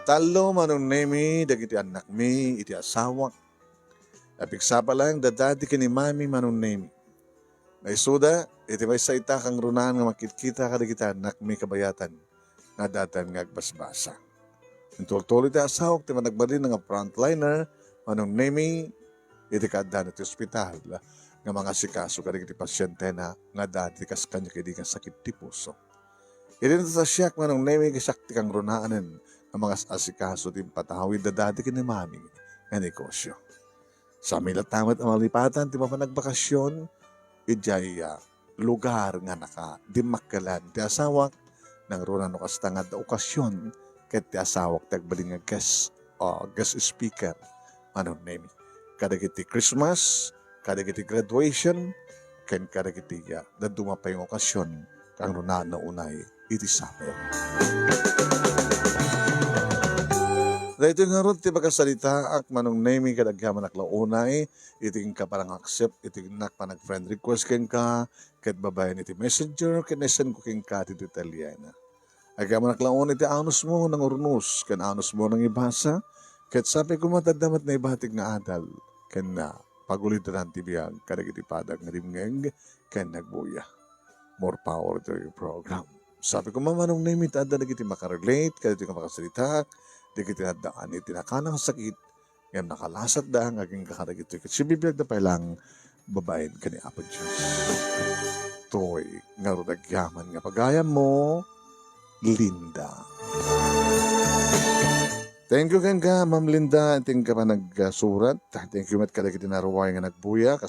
Tallo, Manong Nemi, dagiti annakmi iti asawak. Napigsapa laeng da Daddy ken ni Mami, Manong Nemi. Naisuda, iti maysa ita kangrunaan nga makitkita kadagiti annakmi kabayatan nga adda nga agbasbasa. Intultuloy ti asawak ti managbalin nga frontliner, Manong Nemi, iti kaaddan iti ospital nga mangasikaso kadagiti pasientena nga adda ti kas kaniak idi nga sakit ti puso. Idi natasiak, Manong Nemi, ket siak ti kangrunaanen nga mangas-asikaso ti impatawid da Daddy ken ni Mami nga negosyo. Sami latta met a malipatan ti mapan agbakasyon idiay, ah, lugar nga nakadimmakkelan ti asawak, nangruna no kasta nga adda okasyon ket ti asawak ti agbalin nga guest, ah, guest speaker, Manong Nemi. Kadagiti Christmas, kadagiti graduation, ken kadagiti, ah, dadduma pay nga okasyon, kangrunaan unay iti summer. Daytoy ngarud ti pakasaritaak, Manong Nemi, ket agyamanak la unay iti inka panang-accept iti innak panag-friend request kenka, ket babaen iti messenger, ket naisend ko kenka ti detalyena. Agyamanak la unay iti anusmo nangurnos, ken anusmo nangibasa, ket sapay koma ta adda met naibatik nga adal, ken, ah, pagulidan ti biag kadagiti padak nga dimngeg ken nagbuya. More power to your program. Sapay koma, Manong Nemi, ta adda dagiti makarelate kadagiti nga makasaritaak, dagiti naddaan iti nakanang sakit, ngem nakalasatda nga agingga kadagitoy ket sibibiagda pay laeng babaen ken ni Apo Dios. daytoy ngarud agyaman nga pagayammo, Linda. Thank you kenka, Ma'am Linda, ti panagsurat. Thank you met kadagiti naruay nga nagbuya.